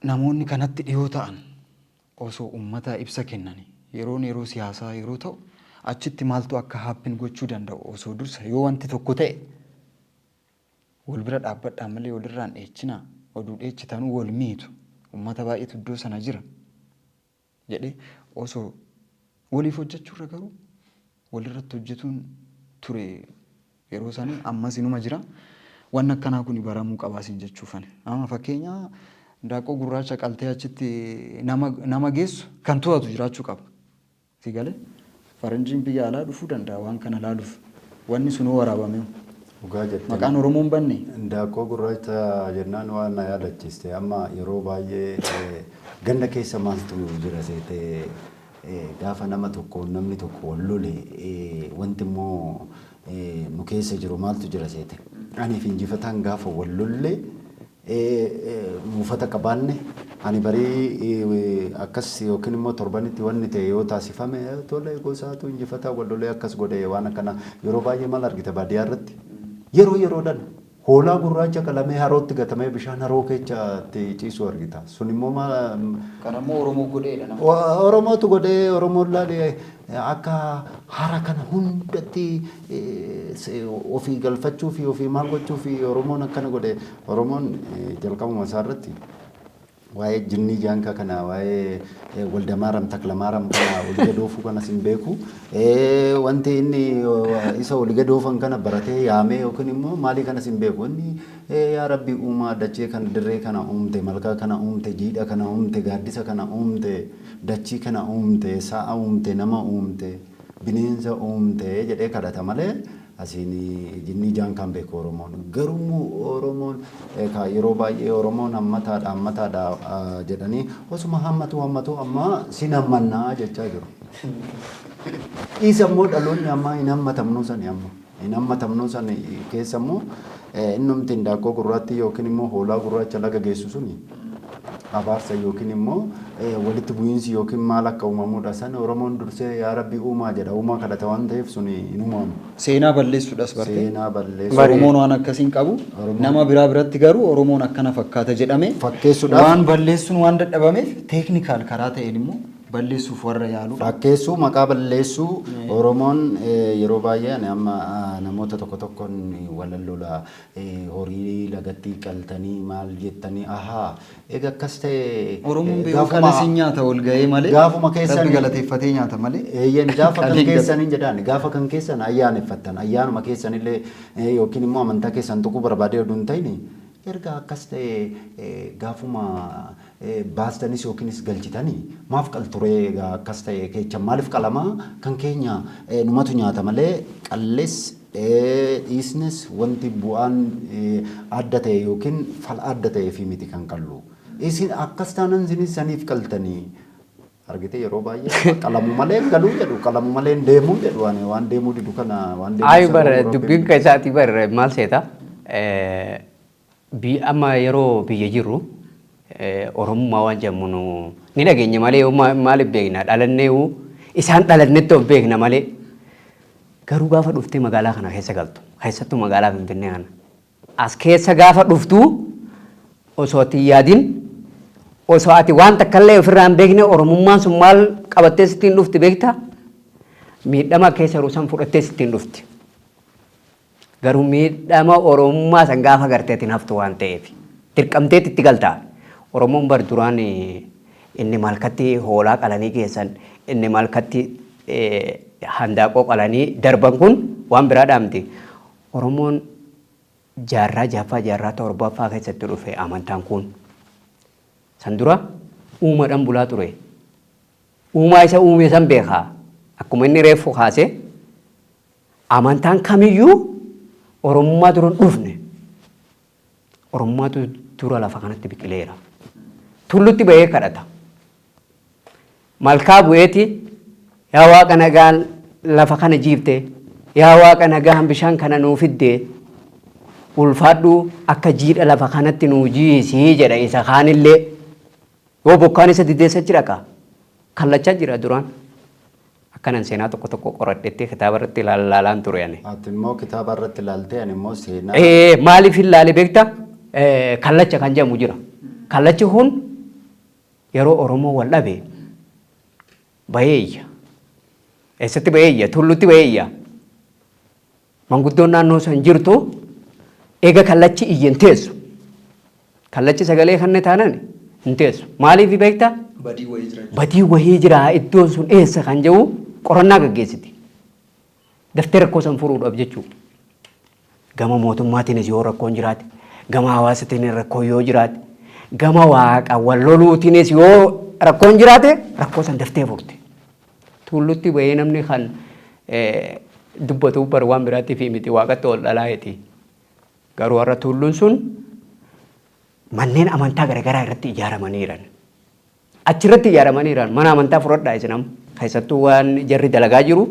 Namoonni kanatti dhiyoo ta'an osoo uummataa ibsa kennanii, yeroon yeroo siyaasaa yeroo ta'u achitti maaltu akka happen gochuu danda'u osoo dursa yoo wanti tokko ta'e wal bira dhaabbadhaa malee walirraan dheechinaa, oduu dheechitanuu wal miitu, uummata baay'eetu iddoo sana jira jedhee osoo waliif hojjechuurra garuu walirratti hojjetuun ture yeroo sanii, ammas inuma jira. Wanni akkanaa kun baramuu qabaa siin jechuufani. Amma fakkeenya daaqqoo gurraacha qaltee achitti nama geessu kan to'atu jiraachuu qaba. Si galee, faranjiin biyya alaa dhufuu danda'a waan kana laaluuf. Wanni sunoo waraabamee. Dhugaa jettee. Maqaan Oromoo hin banne. Daaqqoo gurraacha jennaan waan na yaadachiiste. Amma yeroo baay'ee ganda keessa maaltu jira seetee, gaafa nama tokko namni tokko wal lole, wanti immoo nu keessa jiru maaltu jira seete? Aniif injifataan gaafa wal lolle, muufata qabaanne, ani barii akkas yookiin immoo torbanitti wanni ta'e yoo taasifame, tole, gosaatu injifataa wal lolee akkas godhe. Waan akkana yeroo baay'ee maal argita? Baadiyyaa irratti yeroo yeroodhaan hoolaa gurraacha qalamee harootti gatamee bishaan haroo keessatti ciisu argita. Sun immoo maal? Kanammoo Oromoo godheedha nama. Oromootu godhee. Oromoon laalee akka hara kana hundatti ofii galfachuu fi ofii maal gochuu fi Oromoon akkana godhe. Oromoon jalqabuma isaa irratti waa'ee jinnii jaankaa kana, waa'ee waldamaaram taklamaaram kana, oliga doofuu kanas hin beeku. Wanti inni isa oliga doofan kana baratee yaamee yookiin immoo maalii kanas hin beeku. Inni yaa Rabbi uumaa dachee kana, dirree kana uumte, malkaa kana uumte, jiidha kana uumte, gaaddisa kana uumte, dachii kana uumte, sa'a uumte, nama uumte, bineensa uumte jedhee kadhata malee asiin jinnii jaankaan beeku Oromoon. Garuu Oromoon yeroo baay'ee Oromoon hammataadha, hammataadha jedhanii osuma hammatu hammatu amma sin hammannaa jechaa jiru. Isa immoo dhaloonni ammaa hin hammatamnuu sani, amma hin hammatamnuu sani keessa immoo innumti hindaaqqoo gurraattii yookiin immoo hoolaa gurraacha laga geessu suni abaarsa yookiin immoo walitti bu'iinsi yookiin maal akka uumamuudha. San Oromoon dursee yaa Rabbi uumaa jedha, uumaa kadhata waan ta'eef suni hin uumamu. Seenaa balleessuudhas barte. Seenaa balleessu. Oromoon waan akkasiin qabu. Nama biraa biratti garuu Oromoon akkana fakkaata jedhame. Fakkeessuudhaaf. Waan balleessuun waan dadhabameef technical karaa ta'een immoo balleessuuf warra yaaludha. Fakkeessuu, maqaa balleessuu. Oromoon yeroo baay'ee ani amma namoota tokko tokkoon walallola, horii lagatti qaltanii maal jettanii, ahaa, egaa akkas ta'e. Oromoon beeku kana sin nyaata ol ga'ee malee. Gaafuma keessan Rabbi galateeffatee nyaata malee. Eeyyan, gaafa kan Qaliin keessaniin jedhaan, gaafa kan keessan ayyaaneffattan, ayyaanuma keessanillee yookiin immoo amantaa keessan tuquu barbaadee oduu hin ta'in, erga akkas ta'e gaafuma baastanis yookiinis galchitanii maaf qalturee? Egaa akkas ta'e keechan maaliif qalamaa? Kan keenya numatu nyaata malee qalles dhiisnes wanti bu'aan adda ta'e yookiin fala adda ta'ee fi miti kan qallu. Isin akkas taanan isinis saniif qaltanii argite. Yeroo baay'ee qalamu malee hin galuu jedhu, qalamu malee hin deemuu jedhu. Ani waan deemuu didu kana waan deemuu Ayi sana bar Rabbiin dubbiin kan isaatii bar maal seeta? Amma yeroo biyya jirru Oromummaa waan jedhamu nu ni dhageenya malee maaliif beekna? Dhalannee isaan dhalannetti of beekna malee. Garuu gaafa dhuftee magaalaa kana keessa galtu, keessattuu magaalaa Finfinnee kana as keessa gaafa dhuftu, osoo ati hin yaadin, osoo ati waan takka illee ofirraa hin beekne, Oromummaan sun maal qabattee sittiin dhufti beektaa? Miidhama keessa jiru san fudhattee sittiin dhufti. Garuu miidhama Oromummaa san gaafa gartee ati haftu waan ta'eef dirqamteetti itti galtaa. Oromoon bar duraan inni malkatti hoolaa qalanii geessan, inni malkatti handaaqoo qalanii darban kun waan biraa dhaamti. Oromoon jaarraa jahaffaa, jaarraa torbaffaa keessatti dhufe amantaan kun. San dura uumaadhaan bulaa ture. Uumaa isa uume san beekaa. Akkuma inni reeffu kaase, amantaan kamiyyuu Oromummaa dura hin dhufne. Oromummaatu dura lafa kanatti biqileera. Tullutti bahee kadhata. Malkaa bu'eeti, yaa Waaqa nagaan lafa kana jiifte, yaa Waaqa nagaan bishaan kana nuu fidde, ulfaadhu, akka jiidha lafa kanatti nuu jiisii jedha. Isa kaanillee yoo bokkaan isa dideessachi dhaqa. Kallachaa jira duraan. Akkanan seenaa tokko tokko qoradhetti kitaaba irratti ilaalaan ture ani. Ati immoo kitaaba irratti ilaaltee, ani immoo seenaa. Maaliif hin laale beektaa? Kallacha kan jedhamu jira. Kallachi kun Yeroo Oromoo wal dhabe bahee iyya. Eessatti bahee iyya? Tullutti bahee iyya. Manguddoon naannoo san jirtu eega kallachi iyye hin teessu. Kallachi sagalee kanne taanaan hin teessu. Maaliif beektaa? Badii wayii jira. Badii wayii jira, iddoon sun eessa kan jedhu qorannaa gaggeessiti. Daftee rakkoo san furuudhaaf jechuudha. Gama mootummaatiinis yoo rakkoon jiraate, gama hawaasaatiin rakkoon yoo jiraate, gama waaqa wal loluutiinis yoo rakkoon jiraate, rakkoo san daftee furti. Tullutti bahee namni kan dubbatu bar waan biraatiif miti, waaqatti ol dhalaa'eeti. Garuu har'a tulluun sun manneen amantaa garaagaraa irratti ijaaramaniiran. Achirratti ijaaramaniiran. Mana amantaa fudhadhaa isin amma. Keessattuu waan jarri dalagaa jiru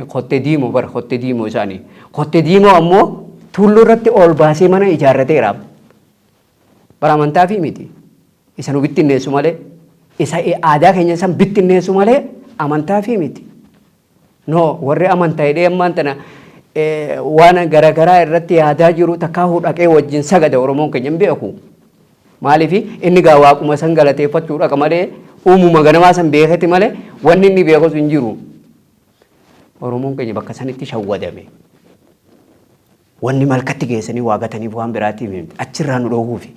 kottee diimoo bara kottee diimoo isaanii. Kottee diimoo ammoo tulluu irratti ol baasee mana ijaarrateera. Bara amantaa fi miti. Isa nu bittinneessu malee. Isa aadaa keenya san bittinneessu malee amantaa fi miti. No, warri amantaa jedhee ammaan tana waan garaagaraa irratti yaadaa jiru takkaa dhaqee wajjin sagada Oromoon keenya hin beeku. Maaliif inni gaa waaquma san galateeffachuu dhaqa malee, uumuma ganamaa san beeketi malee wanni inni beekus hin jiru. Oromoon keenya bakka sanitti shawwadame. Wanni malkatti geessanii waa gataniif waan biraatiif miti. Achirraa nu dhoowwuufi.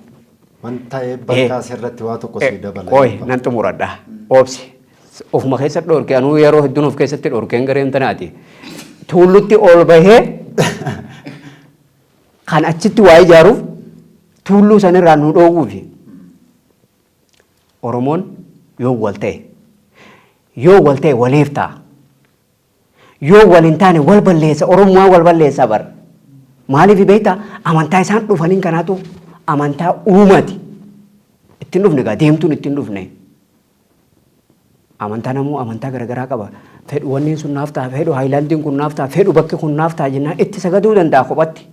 Wanta bakka asirratti waa tokko si dabala. Qoy, nan xumuradha. Oobsi. Ofuma keessa dhorke, anuu yeroo hedduun of keessatti dhorkeen gareen tanaati. Tuullutti ol bahee kan achitti waa ijaaruuf tuulluu sanirraa nu dhoowwuufi. Oromoon yoo wal ta'e waliif ta'a. Yoo wal hin taane wal balleessa. Oromummaa wal balleessa bara. Maaliif beektaa? Amantaa isaan dhufaniin kanaatu amantaa uumati. Ittiin dhufne gaa, deemtuun ittiin dhufne. Amantaa namuu amantaa garaagaraa qaba. Fedhu wanni sun naaf ta'a, fedhu highlandiin kun naaf ta'a, fedhu bakki kun naaf ta'a jennaan itti sagaduu danda'a kophatti.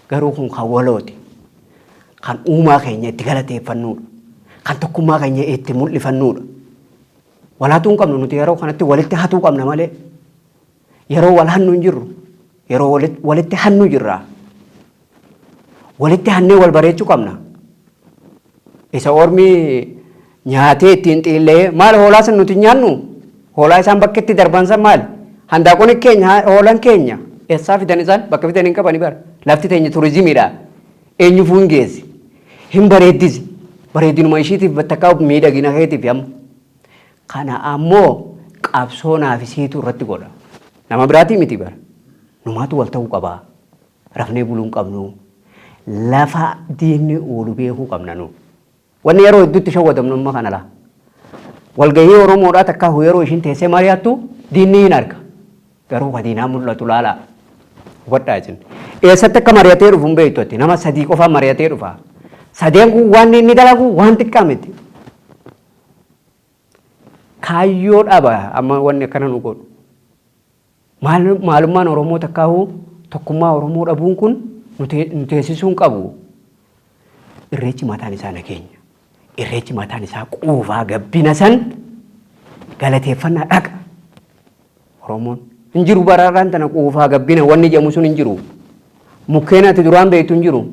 Garuu kun kan walooti. Kan uumaa keenya itti galateeffannuudha. Kan tokkummaa keenya itti mul'ifannuudha. Walaatuu hin qabnu nuti yeroo kanatti, walitti hatuu qabna malee. Yeroo wal hannu hin jirru. Yeroo walitti hannu jirra. Walitti hannee wal bareechuu qabna. Isa ormi nyaatee ittiin xiillee maal, hoolaa san nuti nyaannu, hoolaa isaan bakka itti darban san maali? Handaaqoon keenya, hoolaan keenya eessaa fidan? Isaan bakka fidan hin qabani bara. Lafti teenya turizimiidha. Eenyufuu hin geessi. Hin bareeddisi. Bareedinuma ishiitiif takka miidhagina keetiif amma. Kana ammoo qabsoo naaf isiitu irratti godha. Nama biraatii miti bara. Numaatu wal ta'uu qabaa. Rafnee buluu hin qabnu. Lafa diinni oolu beekuu qabna nu. Wanni yeroo hedduutti shawwadamnu amma kana laa. Walgahii Oromoodhaa takka yeroo ishiin teessee mari'attu diinni hin arga. Garuu ka diinaa mul'atu laalaa. Hubadhaa isin. Eessatti akka mari'atee dhufu hin beektu ati. Nama sadii qofaan mari'atee dhufa. Sadeen kun waan inni dalagu waan xiqqaa miti. Kaayyoo dhaba amma wanni akkana nu godhu. Maalummaan Oromoo takkaahuu tokkummaa Oromoo dhabuun kun nu teessisuu hin qabu. Irreechi mataan isaa nageenya. Irreechi mataan isaa quufaa gabbina san galateeffannaa dhaqa. Oromoon hin jiru baraarraan tana, quufaa gabbina wanni jedhamu sun hin jiru. Mukkeen ati duraan beektu hin jiru.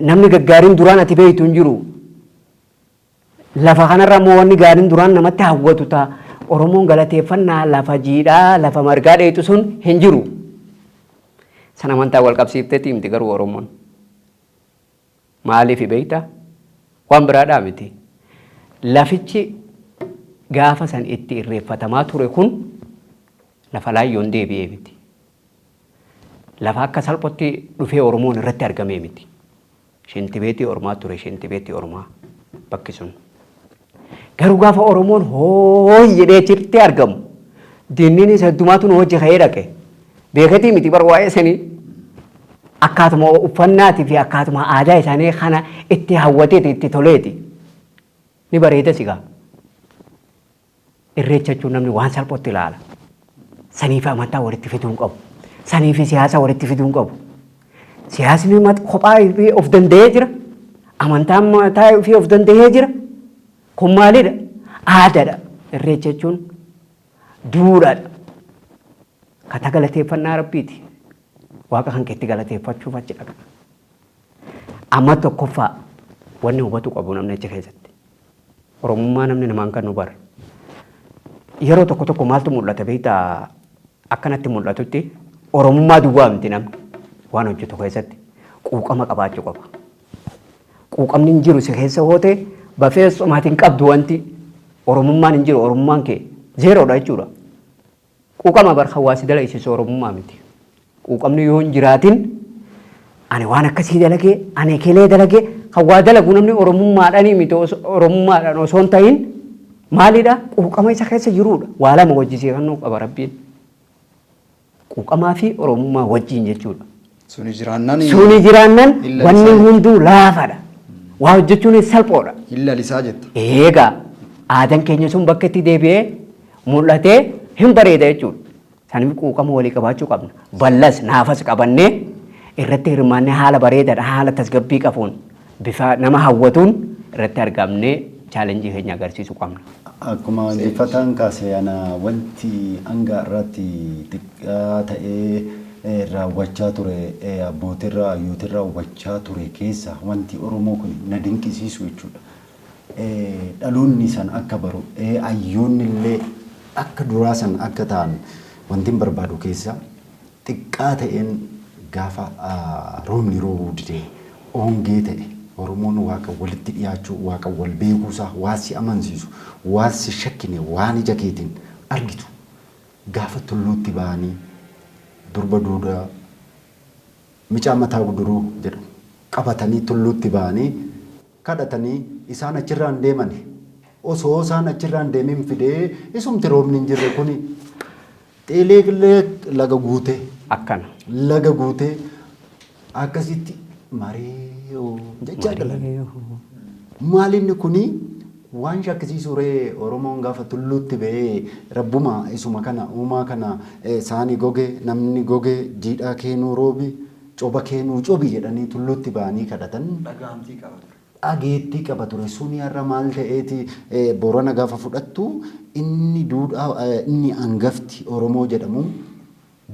Namni gaggaariin duraan ati beektu hin jiru. Lafa kanarra immoo wanni gaariin duraan namatti hawwatu ta'a. Oromoon galateeffannaa lafa jiidhaa, lafa margaa dheetu sun hin jiru. Sana amantaa wal qabsiifteeti himti garuu Oromoon. Maaliif beektaa? Waan biraadhaa miti. Lafichi gaafa san itti irreeffatamaa ture kun lafa laayyoon deebi'ee miti. Lafa akka salphootti dhufee Oromoon irratti argamee miti. Shintibeetii Ormaa ture, shintibeetii Ormaa bakki sun. Garuu gaafa Oromoon hooyi jedhee achitti argamu, diinniin isa heddumaatu nu hojii ka'ee dhaqe. Beeketii miti bar waa'ee sanii. Akkaatuma uffannaatii fi akkaatuma aadaa isaanii kana itti hawwateeti, itti toleeti. Ni bareeda sigaa. Irreecha jechuun namni waan salphootti ilaala. Sanii fi amantaa walitti fiduu hin qabu. Sanii fi siyaasa walitti fiduu hin qabu. Siyaasni kophaa of danda'ee jira. Amantaan mataa ofii of danda'ee jira. Kun maalidha? Aadaadha. Irreecha jechuun duudhaadha. Kata galateeffannaa Rabbiiti. Waaqa kan keetti galateeffachuuf achi dhaqa. Amma tokkoffaa Wanni hubatu qabu namni achi keessatti. Oromummaa namni namaan kan nu bara. Yeroo tokko tokko maaltu mul'ata beektaa, akkanatti mul'atutti Oromummaa duwwaa miti, namni waan hojjetu keessatti quuqama qabaachuu qaba. Quuqamni hin jiru si keessa hoote bafee somaatiin qabdu, wanti Oromummaan hin jiru, Oromummaan kee zeeroodha jechuudha. Quuqama bar hawaasi dalagisiisu Oromummaa miti. Quuqamni yoo hin jiraatin, ani waan akkasii dalagee, ani kelee dalagee, kan waa dalagu namni Oromummaadhaan miti, Oromummaadhaan osoo hin ta'in maalidha, quuqama isa keessa jirudha. Waa lama wajjisiifannoo qaba Rabbiin. Quuqamaa fi Oromummaa wajjin jechuudha. Suni jiraannaan Suni jiraannaan wanni hunduu laafaadha. Waa hojjechuun salphoodha. Hin lalisaa jetta. Eegaa aadaan keenya sun bakka itti deebi'ee mul'atee hin bareeda jechuudha. Saniif quuqama walii qabaachuu qabna. Ballas naafas qabannee irratti hirmaannee, haala bareedaadhaan, haala tasgabbii qabuun, bifa nama hawwatuun irratti argamnee challenge keenya agarsiisuu qabna. Akkuma injifataan kaase, ana wanti hanga irratti xiqqaa ta'ee raawwachaa ture, abbootirraa hayyootirraa hubachaa ture keessa wanti Oromoo kun na dinqisiisu jechuudha. Dhaloonni san akka baru, hayyoonni illee akka duraa san akka ta'an wanti hin barbaadu keessa xiqqaa ta'een, gaafa roobni roobuu didee ongee ta'e, Oromoon Waaqa walitti dhiyaachuu, Waaqa wal beekuusaa waa si amansiisu, waan si shakkine, waan ija keetiin argitu, gaafa tulluutti ba'anii durba duudaa micaa mataa guduruu jedhamu qabatanii tulluutti ba'anii kadhatanii isaan achirraan deeman, osoo isaan achirraan deemin fidee isumti roobni hin jirre kuni xiiliqlee laga guutee Akkana. laga guutee akkasitti marii jechaa galan. Maal inni kuni waan shakkisiisu ree? Oromoon gaafa tulluutti ba'ee rabbuma isuma kana uumaa kana saani goge, namni goge, jiidhaa keenuu roobi, coba keenuu cobi jedhanii tulluutti ba'anii kadhatan. Dhagahamtii qaba ture. Dhageettii qaba ture. Suni har'a maal ta'eeti? Boorana gaafa fudhattu, inni duudhaa inni hangafti Oromoo jedhamu,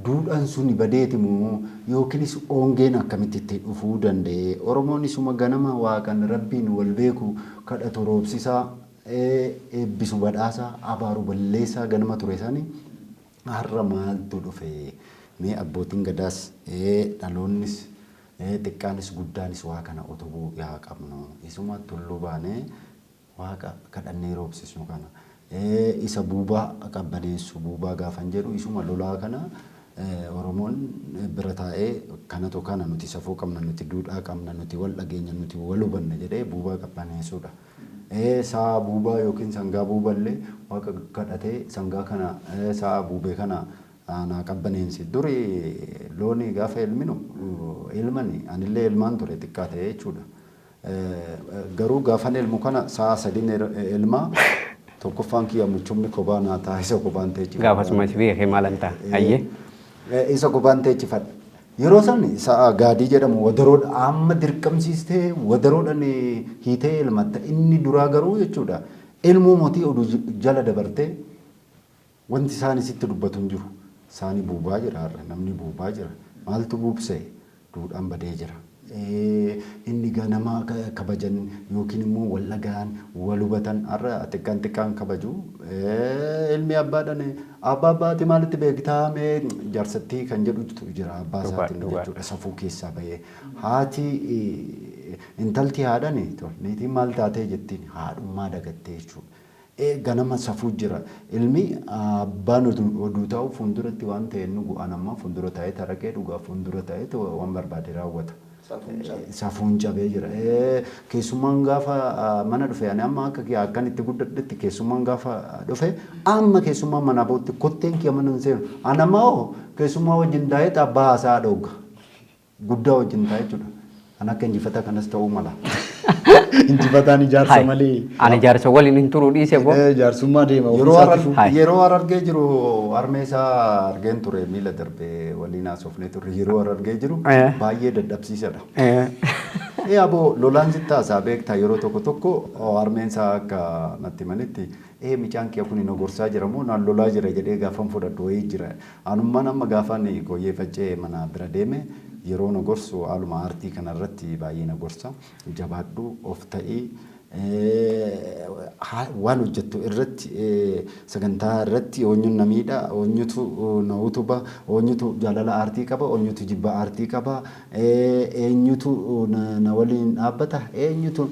duudhaan suni badeeti moo yookiinis ongeen akkamitti itti dhufuu danda'e? Oromoon isuma ganama Waaqan Rabbiin wal beeku kadhatu, roobsisaa, eebbisu, badhaasaa, abaaru, balleessaa ganama ture sani har'a maaltu dhufe? Mee abbootiin gadaas, dhaloonnis, xiqqaanis guddaanis waa kana utubuu yaa qabnu. Isuma tulluu baanee Waaqa kadhannee roobsisnu kana, isa buubaa qabbaneessu, buubaa gaafan jedhu isuma lolaa kana, Oromoon bira taa'ee kanatu kana, nuti safuu qabna, nuti duudhaa qabna, nuti wal dhageenya, nuti wal hubanna jedhee buubaa qabbaneessuudha. Sa'a buubaa yookiin sangaa buuballee Waaqa kadhatee sangaa kana, sa'a buube kana naa qabbaneensi. Duri looni gaafa elminu, elmani, anillee elmaan ture xiqqaa ta'ee jechuudha. Garuu gaafan elmu kana sa'a sadin elmaa, tokkoffaan kiyya muchumni kophaa naa ta'a, isa kophaan teechifadha. Gaafasuma si beekee maalan ta'a. Ayyee. Isa kophaan teechifadha. Yeroo san sa'a gaadii jedhamu wadaroodha, amma dirqamsiistee wadaroodhaan hiitee elmatta. Inni duraa garuu jechuudha, elmuu mootii oduu jala dabartee wanti isaan isitti dubbatu hin jiru. Saani buubaa jira har'a, namni buubaa jira. Maaltu buubsee? Duudhaan badee jira. Inni ganama kabajan yookiin immoo wal dhaga'an, wal hubatan har'a xiqqaan xiqqaan kabaju. Ilmi abbaadhaan abbaa abbaati maalitti beektaa mee jaarsattii kan jedhutu jira abbaa isaatiin jechuudha, safuu keessaa bahee. Haati intalti haadhani niitiin maal taatee jettiin, haadhummaa dagattee jechuudha. Ganama safuu jira. Ilmi abbaan oduu taa'u fuulduratti waan ta'e inni gu'aan amma fuuldura taa'ee taraqee dhugaa, fuuldura taa'ee waan barbaade raawwata. Safuun cabee jira. Keessummaan gaafa mana dhufe, ani amma akka akkan itti guddadhetti, keessummaan gaafa dhufe, amma keessummaan manaa bahutti kotteen kiyya mana hin seenu. Ani amma hoo keessummaa wajjin taa'ee abbaa haasaa dhoogga. Guddaa wajjin taa'ee jechuudha. Kan akka injifataa kanas ta'uu mala. Injifataan ijaarsa malee. Ani jaarsa waliin hin turuu dhiise boo. Jaarsummaa deema. Yeroo Harargee jiru harmee isaa argeen ture, miila darbee waliin haasofnee turre. Yeroo Harargee jiru baay'ee dadhabsiisadha. Ee aboo, lolaan sitti haasaa beektaa, yeroo tokko tokko harmeen isaa akka natti himanitti, ee micaan kiyya kun na gorsaa jira moo naan lolaa jira jedhee gaafan fudhadhu wayii jira. Anummaan amma gaafan Kooyyee Faccee mana bira deeme Yeroo na gorsu haaluma aartii kanarratti baay'ee na gorsa. Jabaadhu, of ta'ii, waan hojjettu irratti, sagantaa irratti eenyuun na miidha, eenyutu na utuba, eenyutu jaalala aartii qaba, eenyutu jibba aartii qaba, eenyutu na waliin dhaabbata, eenyutu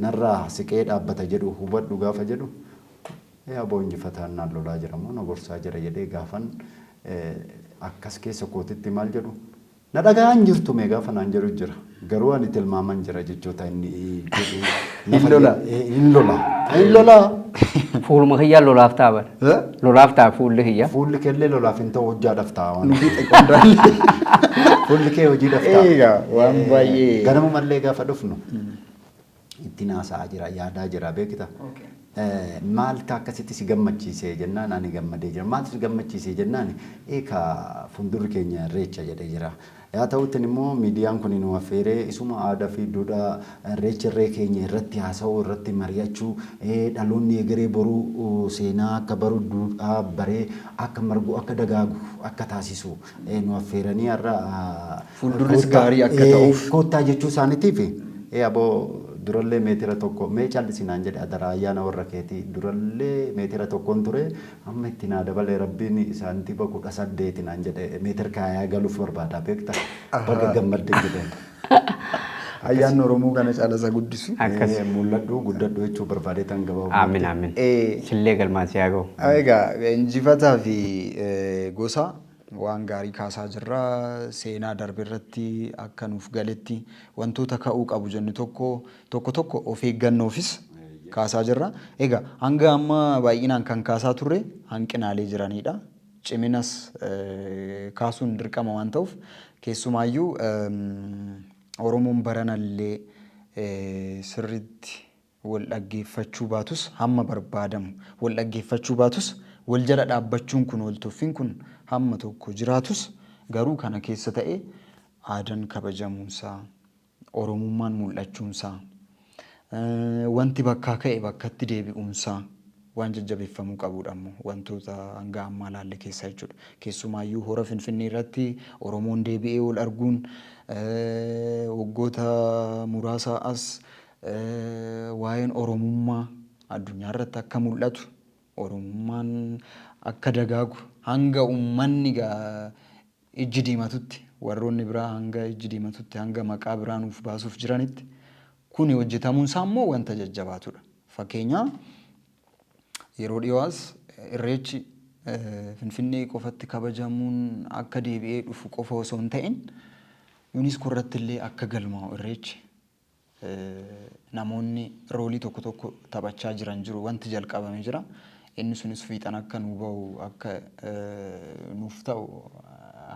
narraa siqee dhaabbata jedhu hubadhu gaafa jedhu, aboo injifataan naan lolaa jira moo na gorsaa jira jedhee gaafan akkas keessa kootitti maal jedhu, na dhagaan jirtu mee gaafa naan jedhu jira. Garuu ani tilmaaman jira jechoota inni jedhu. Hin lola. Hin lola. Hin lola. Fuuluma kiyyaa lolaaf ta'a bara. Lolaaf ta'a fuulli kiyya. Fuulli keellee lolaaf hin ta'u, hojjaadhaaf ta'a waan. Nuti xiqqoon. Fuulli kee hojiidhaaf ta'a. Egaa waan baay'ee. Ganamumallee gaafa dhufnu ittiin haasa'aa jira, yaadaa jira, beekta. Maaltu akkasitti si gammachiise jennaan, ani gammadee jira. Maaltu si gammachiise jennaan, eekaa fuuldurri keenya irreecha jedhee jira. Yaa ta'utti immoo miidiyaan kun nu affeeree isuma aadaa fi duudhaa irreecha irree keenya irratti haasa'uu, irratti mari'achuu, dhaloonni egeree boruu seenaa akka baru, duudhaa baree akka margu, akka dagaagu akka taasisu nu affeeranii har'a. Fuuldurris gaarii akka ta'uuf. Koottaa jechuu isaaniitiif, aboo durallee meetira 1 mee callisinaan jedhe, adaraa ayyaana warra keetii, durallee meetira 1n ture, amma itti naa dabalee rabbiin saantiba 18 naan jedhe, meetira kaayaa galuuf barbaada, beekta, baga gammadde jedheen. Ayyaanni Oromoo kana caala isa guddisu. Akkas. Mul'adhu, guddadhu jechuu barbaadee tan gabaabumatti. Aamin, aamin. Sillee galmaan si haa ga'u. Egaa injifataa fi gosa waan gaarii kaasaa jirra. Seenaa darbe irratti akka nuuf galetti wantoota ka'uu qabu jennu tokko tokko tokko of eeggannoofis kaasaa jirra. Egaa hanga amma baay'inaan kan kaasaa turre hanqinaalee jiranidha. Ciminas kaasuun dirqama waan ta'uuf, keessumaayyuu Oromoon baranallee sirriitti wal dhaggeeffachuu baatus, hamma barbaadamu wal dhaggeeffachuu baatus, wal jala dhaabbachuun kun, wal tuffiin kun hamma tokko jiraatus, garuu kana keessa ta'ee aadaan kabajamuunsaa, Oromummaan mul'achuunsaa, wanti bakkaa ka'e bakkatti deebi'uunsaa waan jajjabeeffamuu qabudha immoo wantoota hanga ammaa laalle keessaa jechuudha. Keessumaayyuu hora Finfinnee irratti Oromoon deebi'ee wal arguun, waggoota muraasa as waa'een Oromummaa addunyaa irratti akka mul'atu, Oromummaan akka dagaagu, hanga uummanni ijji diimatutti, warroonni biraa hanga ijji diimatutti, hanga maqaa biraa nuuf baasuuf jiranitti, kuni hojjetamuun isaa immoo wanta jajjabaatudha. Fakkeenyaa yeroo dhiyoo as irreechi Finfinnee qofatti kabajamuun akka deebi'ee dhufu qofa osoo hin ta'in, UNESCO irratti illee akka galmaa'u irreechi namoonni roolii tokko tokko taphachaa jiran jiru, wanti jalqabamee jira. Inni sunis fiixan akka nu bahu, akka nuuf ta'u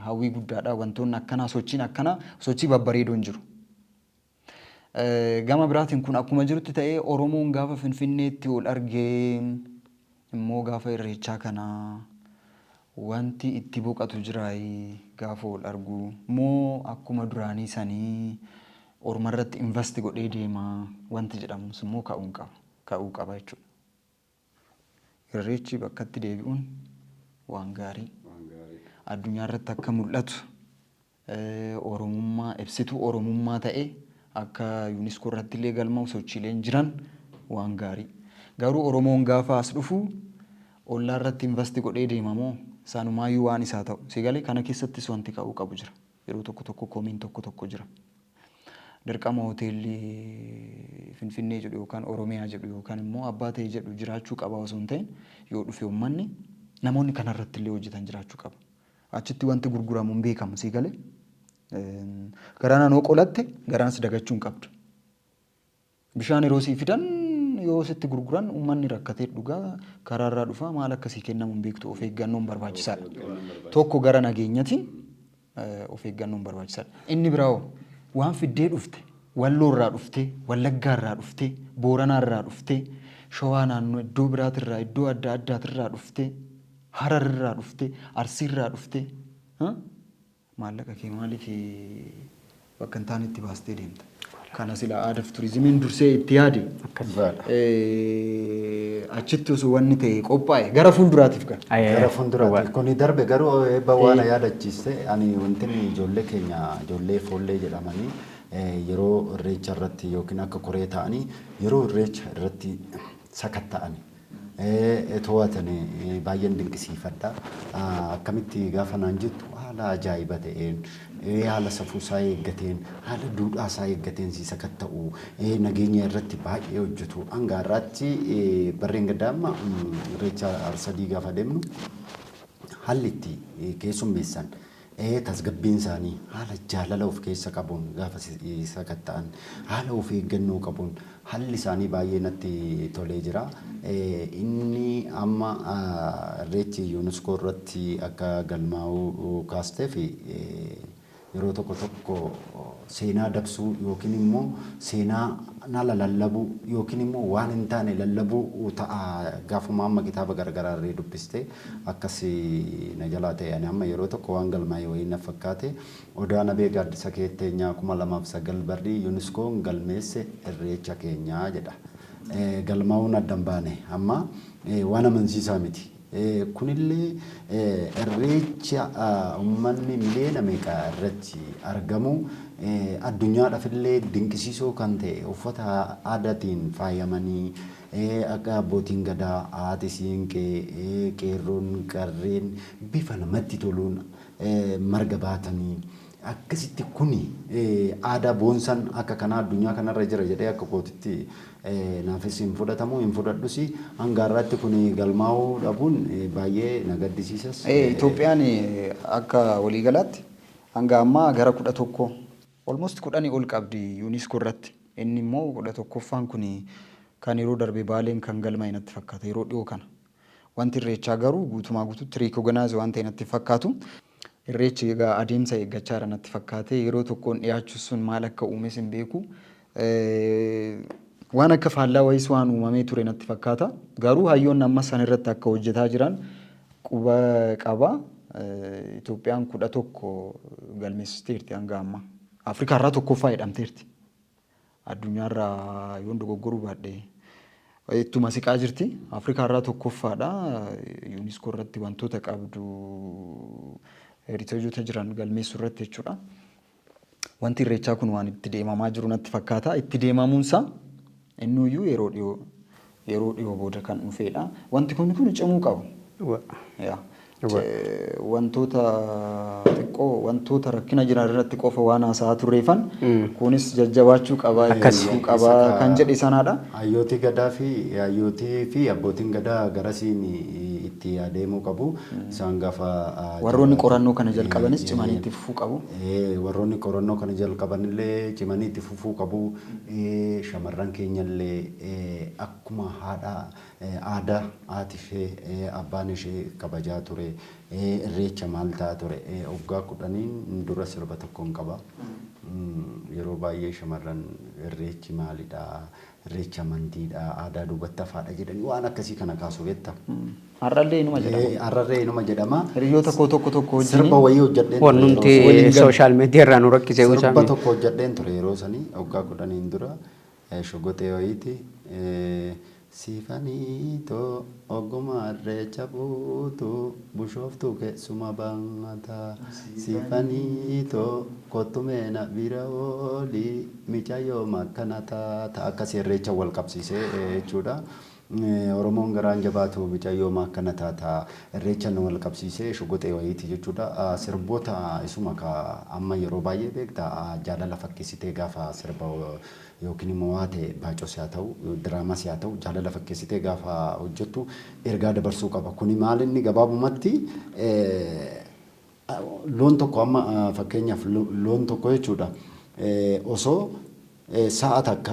hawwii guddaadha. Wantoonni akkanaa, sochiin akkanaa, sochii babbareedoon jiru. Gama biraatiin kun akkuma jirutti ta'ee, Oromoon gaafa Finfinneetti ol argee immoo gaafa irreechaa kanaa wanti itti boqatu jiraayi gaafa ol argu, moo akkuma duraanii sanii ormarratti invest godhee deema wanti jedhamus immoo ka'uun qaba, ka'uu qaba jechuudha. Irreechi bakkatti deebi'uun waan gaarii. Addunyaa irratti akka mul'atu, Oromummaa ibsituu Oromummaa ta'ee akka UNESCO irratti illee galmaa'u sochiileen jiran waan gaarii. Garuu Oromoon gaafa as dhufu ollaa irratti invest godhee deema moo sanumaayyuu waan isaa ta'u? Si galee, kana keessattis wanti ka'uu qabu jira. Yeroo tokko tokko komiin tokko tokko jira. Dirqama hoteelli Finfinnee jedhu yookaan Oromiyaa jedhu yookaan immoo abbaa ta'e jedhu jiraachuu qaba osoo hin ta'in, yoo dhufe uummanni, namoonni kanarratti illee hojjetan jiraachuu qaba. Achitti wanti gurguramu hin beekamu, sii galee. Garanaan yoo qolatte garanas dagachuu hin qabdu. Bishaan yeroo sii fidan, yoo sitti gurguran, uummanni rakkatee dhugaa karaarraa dhufaa, maal akkasii kennamu hin beektu, of eeggannoon barbaachisaadha. Tokko gara nageenyatiin of eeggannoon barbaachisaadha. Inni biraa hoo waan fiddee dhufte, Walloorraa dhuftee, Wallaggaarraa dhuftee, Booranaarraa dhuftee, Shawaa naannoo iddoo biraatirraa, iddoo adda addaatirraa dhuftee, Hararrirraa dhuftee, Arsiirraa dhuftee, maallaqa kee maaliif bakka hin taanetti baastee deemta? Kana sila aadaa fi turizimiin dursee itti yaade. Achitti osoo wanni ta'e qophaa'e gara fuulduraatiif gara. Gara fuulduraatti kuni darbe garuu eebba waan yaadachiiste. Ani wanti ijoollee keenya, ijoollee foollee jedhamanii, yeroo irreecha irratti yookiin akka koree ta'anii yeroo irreecha irratti sakatta'anii to'atanii baay'een dinqisiifadha. Akkamitti gaafa naan jettu, haala ajaa'iba ta'een, haala safuu isaa eeggateen, haala duudhaa isaa eeggateen si sakatta'u, nageenya irratti baay'ee hojjetu. Hanga har'aatti barreen gaddaa amma irreecha Arsadii gaafa deemnu haalli itti keessummeessan, tasgabbiin isaanii, haala jaalala of keessa qabuun gaafa sakatta'an, haala of eeggannoo qabuun, haalli isaanii baay'ee natti tolee jira. Inni amma irreechi UNESCO irratti akka galmaa'u kaasteef, yeroo tokko tokko seenaa dabsuu yookiin immoo seenaa nala lallabuu yookiin immoo waan hin taane lallabuu ta'a. Gaafuma amma kitaaba garaagaraa irree dubbiste akkas na jalaa ta'e. Ani amma yeroo tokko waan galmaa'e wayii na fakkaate. Odaa Nabee gaaddisa keetteenyaa 2009 barrii UNESCOon galmeesse irreecha keenyaa jedha. Galmaa'uun adda hin baane, amma waan amansiisaa miti. Kunillee irreecha uummanni miliyoona meeqa irratti argamu, addunyaadhaaf illee dinqisiisoo kan ta'e, uffata aadaatiin faayamanii, akka abbootiin gadaa, haati siinqee, qeerroon qarreen bifa namatti toluun marga baatanii akkasitti, kuni aadaa boonsan akka kanaa addunyaa kanarra jira jedhee akka kootitti naafis hin fudhatamu, hin fudhadhus. Hanga har'aatti kuni galmaa'uu dhabuun baay'ee na gaddisiisas. Itoophiyaan akka waliigalaatti hanga ammaa gara 11, almost 10 ol qabdi UNESCO irratti. Inni immoo 11ffaan kun kan yeroo darbe Baaleen kan galmaa'e natti fakkaata yeroo dhiyoo kana. Wanti irreechaa garuu guutumaa guutuutti recognize waan ta'e natti fakkaatu. Irreechi egaa adeemsa eeggachaa jira natti fakkaate. Yeroo tokkoon dhiyaachuu sun maal akka uumes hin beeku. Waan akka faallaa wayiis waan uumamee ture natti fakkaata. Garuu hayyoonni ammas san irratti akka hojjetaa jiran quba qaba. Itoophiyaan 11 galmeessisteerti hanga ammaa. Afrikaa irraa tokkoffaa jedhamteerti. Addunyaarraa yoon dogoggoruu baadhe ittuma siqaa jirti. Afrikaa irraa tokkoffaadha. UNESCO irratti wantoota qabdu, heriteejoota jiran galmeessuu irratti jechuudha. Wanti irreechaa kun waan itti deemamaa jiru natti fakkaata. Itti deemamuunsaa innuyyuu yeroo dhiyoo booda kan dhufedha. Wanti kun cimuu qabu. Yaa. Wantoota xiqqoo, wantoota rakkina jiran irratti qofa waan haasa'aa turreefan, kunis jajjabaachuu qaba, jechuu qaba kan jedhe sanaadha. Hayyootii fi abbootiin gadaa garasiin itti adeemuu qabu. Isaan gaafa Warroonni qorannoo kana jalqabanis cimanii itti fufuu qabu. Warroonni qorannoo kana jalqabanillee cimanii itti fufuu qabu. Shamarran keenyallee akkuma haadha aadaa haati ishee, abbaan ishee kabajaa ture, irreecha maal ta'a ture, waggaa 10n dura sirba tokkoon qaba. Yeroo baay'ee shamarran irreechi maalidha, irreecha amantiidha, aadaa duubatti hafaadha jedhanii waan akkasii kana kaasu, beektaa. Har'allee inuma jedhama. Har'allee inuma jedhama. Hiriyoota koo tokko tokko wajjin. Sirba wayii hojjedheen ture yeroo Wannumti social media irraa nu rakkise. Sirba tokko hojjedheen ture yeroo sanii, waggaa 10n dura, shogoxee wayiiti. Siifaniitoo ogummaa irreecha buutu, bushooftuu keessuma baata. Siifaniitoo kottumeena bira oolii, micayyoo makkana taata. Akkasii irreecha wal qabsiisee jechuudha. Oromoon garaan jabaatu, micayyoo makkana taata, irreecha wal qabsiisee shogoxee wayiiti jechuudha. Sirboota isuma ka amma yeroo baay'ee beekta, jaalala fakkeessitee gaafa sirba yookiin immoo waa ta'e, baacos haa ta'u, diraamas haa ta'u, jaalala fakkeessitee gaafa hojjettu ergaa dabarsuu qaba. Kuni maal inni gabaabumatti loon tokko amma fakkeenyaaf loon tokko jechuudha, osoo sa'a takka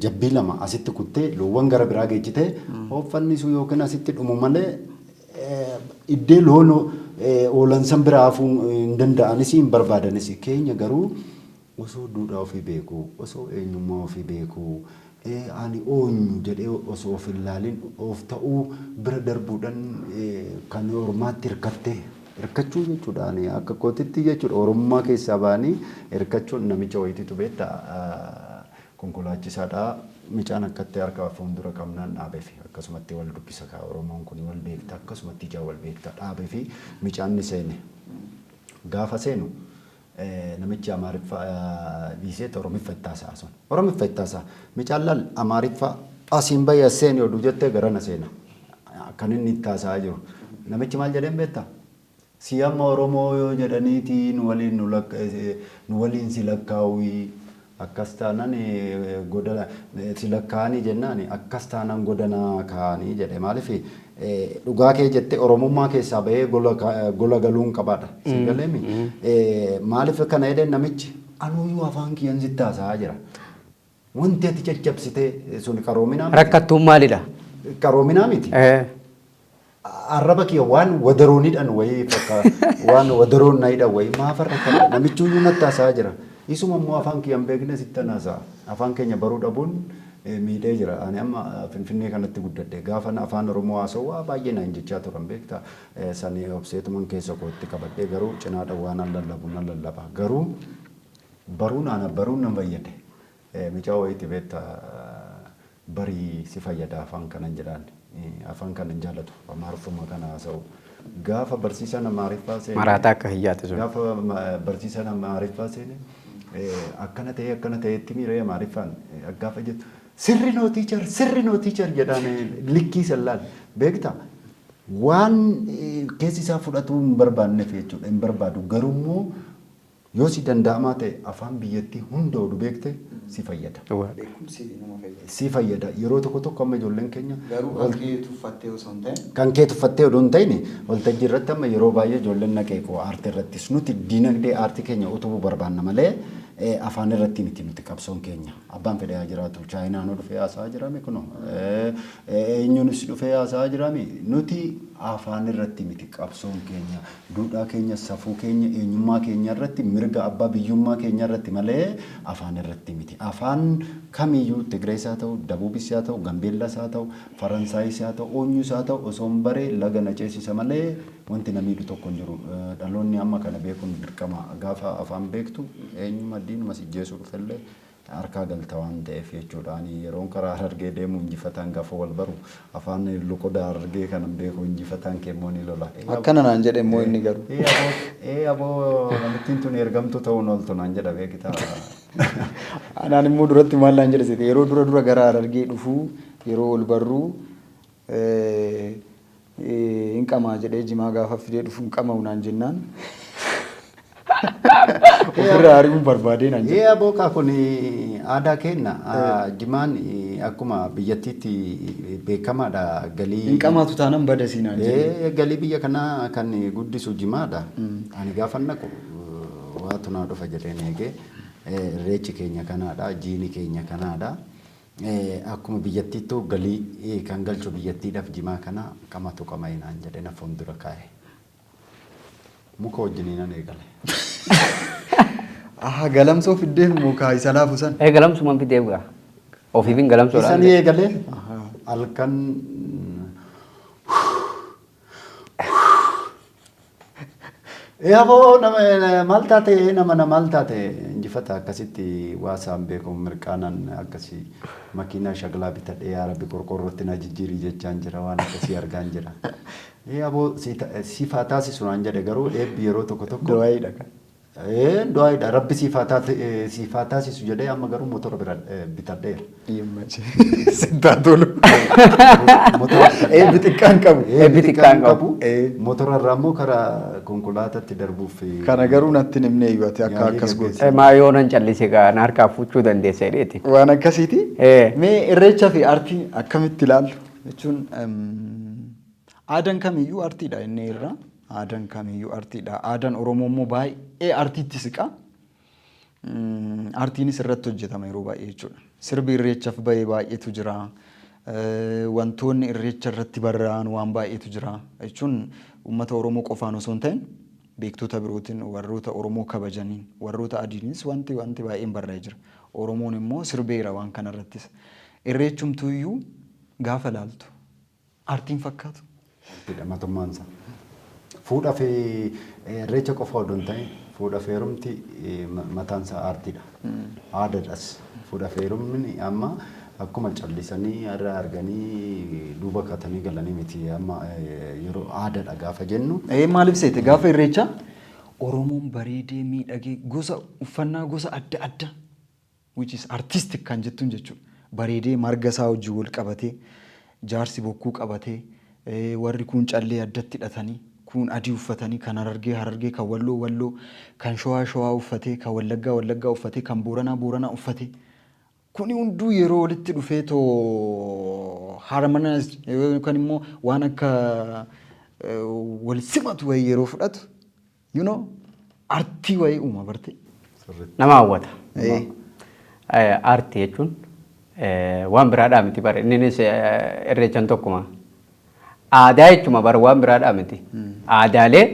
jabbii lama asitti kuttee loowwan gara biraa geejjitee ooffannisu yookiin asitti dhumu malee, iddee loon oolan san biraa hafuu hin danda'anis, hin barbaadanis. Keenya garuu osoo duudhaa ofii beekuu, osoo eenyummaa ofii beekuu, ani eenyu jedhee osoo of hin laalin, of ta'uu bira darbuudhaan kan ormaatti hirkattee hirkachuu jechuudha. Ani akka kootitti jechuudha, oromummaa keessaa ba'anii hirkachuun namicha wayitiitu beektaa. Konkolaachisaadhaa micaan akkatti harka fuuldura qabnaan dhaabee fi akkasumatti wal dubbisa kaa Oromoon kun wal beekta, akkasumatti ijaa wal beekta, dhaabee fi micaan ni seene. Gaafa seenu namichi Amaariffaa dhiisee Oromiffa itti haasa'a sun. Oromiffa itti haasa'a. Micaan laal Amaariffaa asiin bahee as seeni oduu jettee garana seena. Kan inni itti haasa'aa jiru. Namichi maal jedheen beektaa? Si amma Oromoo yoo jedhaniitii nu waliin nu waliin si lakkaawii, akkas taanaan goda si lakkaa'anii jennaan, akkas taanaan godanaa kaa'anii jedhe. Maaliif dhugaa kee jette, Oromummaa keessaa bahee gola galuun qabaadha. Si galeemi? Maaliif kana jedheen namichi? Anuyyuu afaan kiyyan sitti haasa'aa jira. Wanti ati caccabsitee sun qaroominaa miti. Rakkattuun maalidha? Qaroominaa miti. Arraba kiyya waan wadaroon hidhan wayii fakka, waan wadaroon na hidhan wayii maaf rakkadha? Namichuyyuu natti haasa'aa jira. Isuma immoo afaan kiyya hin beekne sitti haasa'a. Afaan keenya baruu dhabuun miidhee jira. Ani amma Finfinnee kanatti guddadhe. Gaafa afaan Oromoo haasa'u waa baay'ee naan jechaa turan, beektaa. Sanii obseetuman keessa kootti qabadhee, garuu cinaadha waan nan lallabu nan lallaba. Garuu baruun ana baruun nan fayyade. Mucaa wayiiti beektaa, barii si fayyada afaan kanan jedhaan. Afaan kanan jaallatu, Amaariffuma kana haasa'u. Gaafa barsiisaan Amaariffaa seene. Maraataa akka hiyyaate sun. Gaafa barsiisaan Amaariffaa seene akkana ta'ee akkana ta'eetti miiree Amaariffaan gaafa jettu, "Sirri noo teacher, sirri noo teacher," jedhaan likkii sallaan beektaa. Waan keessi isaa fudhatuu hin barbaanneef jechuudha, hin barbaadu. Garuu immoo yoo si danda'amaa ta'e afaan biyyattii hunda oduu beekte si fayyada. Beekumsi nama fayyada. Si fayyada. Yeroo tokko tokko amma ijoolleen keenya Garuu kan kee tuffattee osoo hin ta'in. Kan kee tuffattee odoo hin ta'in, waltajjii irratti amma yeroo baay'ee ijoolleen na qeequ. Aartii irrattis nuti diinagdee aartii keenya utubuu barbaanna malee afaan irratti miti nuti qabsoon keenya. Abbaan fedhe haa jiraatu. Chaayinaanuu dhufee haasa'aa jirami kunoo. Eenyuunis dhufee haasa'aa jirami. Nuti afaan irratti miti qabsoon keenya. Duudhaa keenya, safuu keenya, eenyummaa keenya irratti, mirga abbaa biyyummaa keenya irratti malee afaan irratti miti. Afaan kamiyyuu Tigirees haa ta'u, Dabuubis haa ta'u, Gambeellas haa ta'u, Faransaayis haa ta'u, eenyus haa ta'u, osoo hin baree laga na ceesisa malee wanti na miidhu tokko hin jiru. Dhaloonni amma kana beekuun dirqama. Gaafa afaan beektu eenyuma diinuma si jeesuu dhufellee harkaa galta waan ta'eef jechuudha. Ani yeroon karaa Harargee deemu injifataan gaafa wal baru afaan loqoda Harargee kanan beeku, injifataan kee immoo ni lola. Akkana naan jedhe immoo inni garuu. Ee aboo, namittiin tun ergamtuu ta'uun ooltu naan jedha, beektaa. Anaan immoo duratti maal naan jedhe seete? Yeroo dura dura gara Harargee dhufuu yeroo ol barruu hin qamaa jedhee jimaa gaafa fidee dhufu hin qama'u naan jennaan ofirraa ari'uun barbaadee naan jedhe. Ee aboo, kaa kun aadaa keenya. Jimaan akkuma biyyattiitti beekamaadha galii. Hin qamaatu taanaan badasii naan jedhe. Ee, galii biyya kanaa kan guddisu jimaadha. Ani gaafa naqu waatu naa dhufa jedheen eegee, irreechi keenya kanaadha, jiini keenya kanaadha. Akkuma biyyattiittuu galii kan galchu biyyattiidhaaf jimaa kana qamatu qama'i naan jedhe, na fuuldura kaa'e. Muka wajjiniin nan eegale. Aha, galamsoo fiddeef moo kaa isa laafu san? Ee, galamsumaan fideef gaa. Ofiif hin galamsuudhaan. Isanii eegalee halkan. Ee aboo, nama maal taate, nama na maal taate, injifata akkasitti waa isaan beeku mirqaanan akkasii makiinaa shaglaa bitadhee, yaa Rabbi qorqoorrootti na jijjiirii jechaan jira, waan akkasii argaan jira. Ee aboo, siif haa taasisu naan jedhe. Garuu eebbi yeroo tokko tokko. Du'aayiidha kan. Ee, du'aayiidha, Rabbi siif haa taasisu jedhee, amma garuu motora bira bitadheera. Sittaa tolu. Eebbi xiqqaan qabu. Eebbi xiqqaan qabu. Ee. Motora irraa immoo karaa konkolaataatti darbuuf. Kana garuu natti hin himne iyyuu ati akka Yaalii akkas goote. gaggeessa. Maa yoo nan callise gaa na harkaa fuuchuu dandeessa jedheeti. Waan akkasiiti. Ee. Mee irreecha fi aartii akkamitti ilaallu? Jechuun aadaan kamiyyuu aartiidha inni irra. Aadaan kamiyyuu aartiidha. Aadaan Oromoo immoo baay'ee aartiitti siqa. Aartiinis irratti hojjetama yeroo baay'ee jechuudha. Sirbi irreechaaf bahee baay'eetu jira. Wantoonni irreecha irratti barraa'an waan baay'eetu jira. Jechuun uummata Oromoo qofaan osoo hin ta'in beektota birootiin, warroota Oromoo kabajaniin, warroota adiinis wanti baay'een barraa'ee jira. Oromoon immoo sirbeera waan kanarrattis. Irreechumtuuyyuu gaafa ilaaltu aartiin fakkaatu. Aartiidha matummaan isaa. Fuudhaa fi irreecha qofa odoo hin ta'in Fuudhaaf heerumti mataan isaa aartiidha. Aadaadhas. Fuudhaaf heerumni amma akkuma callisanii irraa arganii duuba katanii galanii miti, amma yeroo aadaadha gaafa jennu. Maaliif seete, gaafa irreechaa Oromoon bareedee miidhagee, gosa uffannaa gosa adda addaa, which is artistic kan jettuun jechuudha. Bareedee marga isaa wajjin wal qabatee, jaarsi bokkuu qabatee, warri kun callee addatti hidhatanii, kun adii uffatanii, kan Harargee Harargee, kan Walloo Walloo, kan Shawaa Shawaa uffatee, kan Wallaggaa Wallaggaa uffatee, kan Booranaa Booranaa uffatee. Kuni hunduu yeroo walitti dhufee too harmonized yookaan immoo waan akka wal simatu wayii yeroo fudhatu, artii wayii uuma barte. Nama hawwata. Aartii jechuun waan biraadhaa miti bare, innis irreechan tokkuma. Aadaa jechuuma bara, waan biraadhaa miti. Aadaalee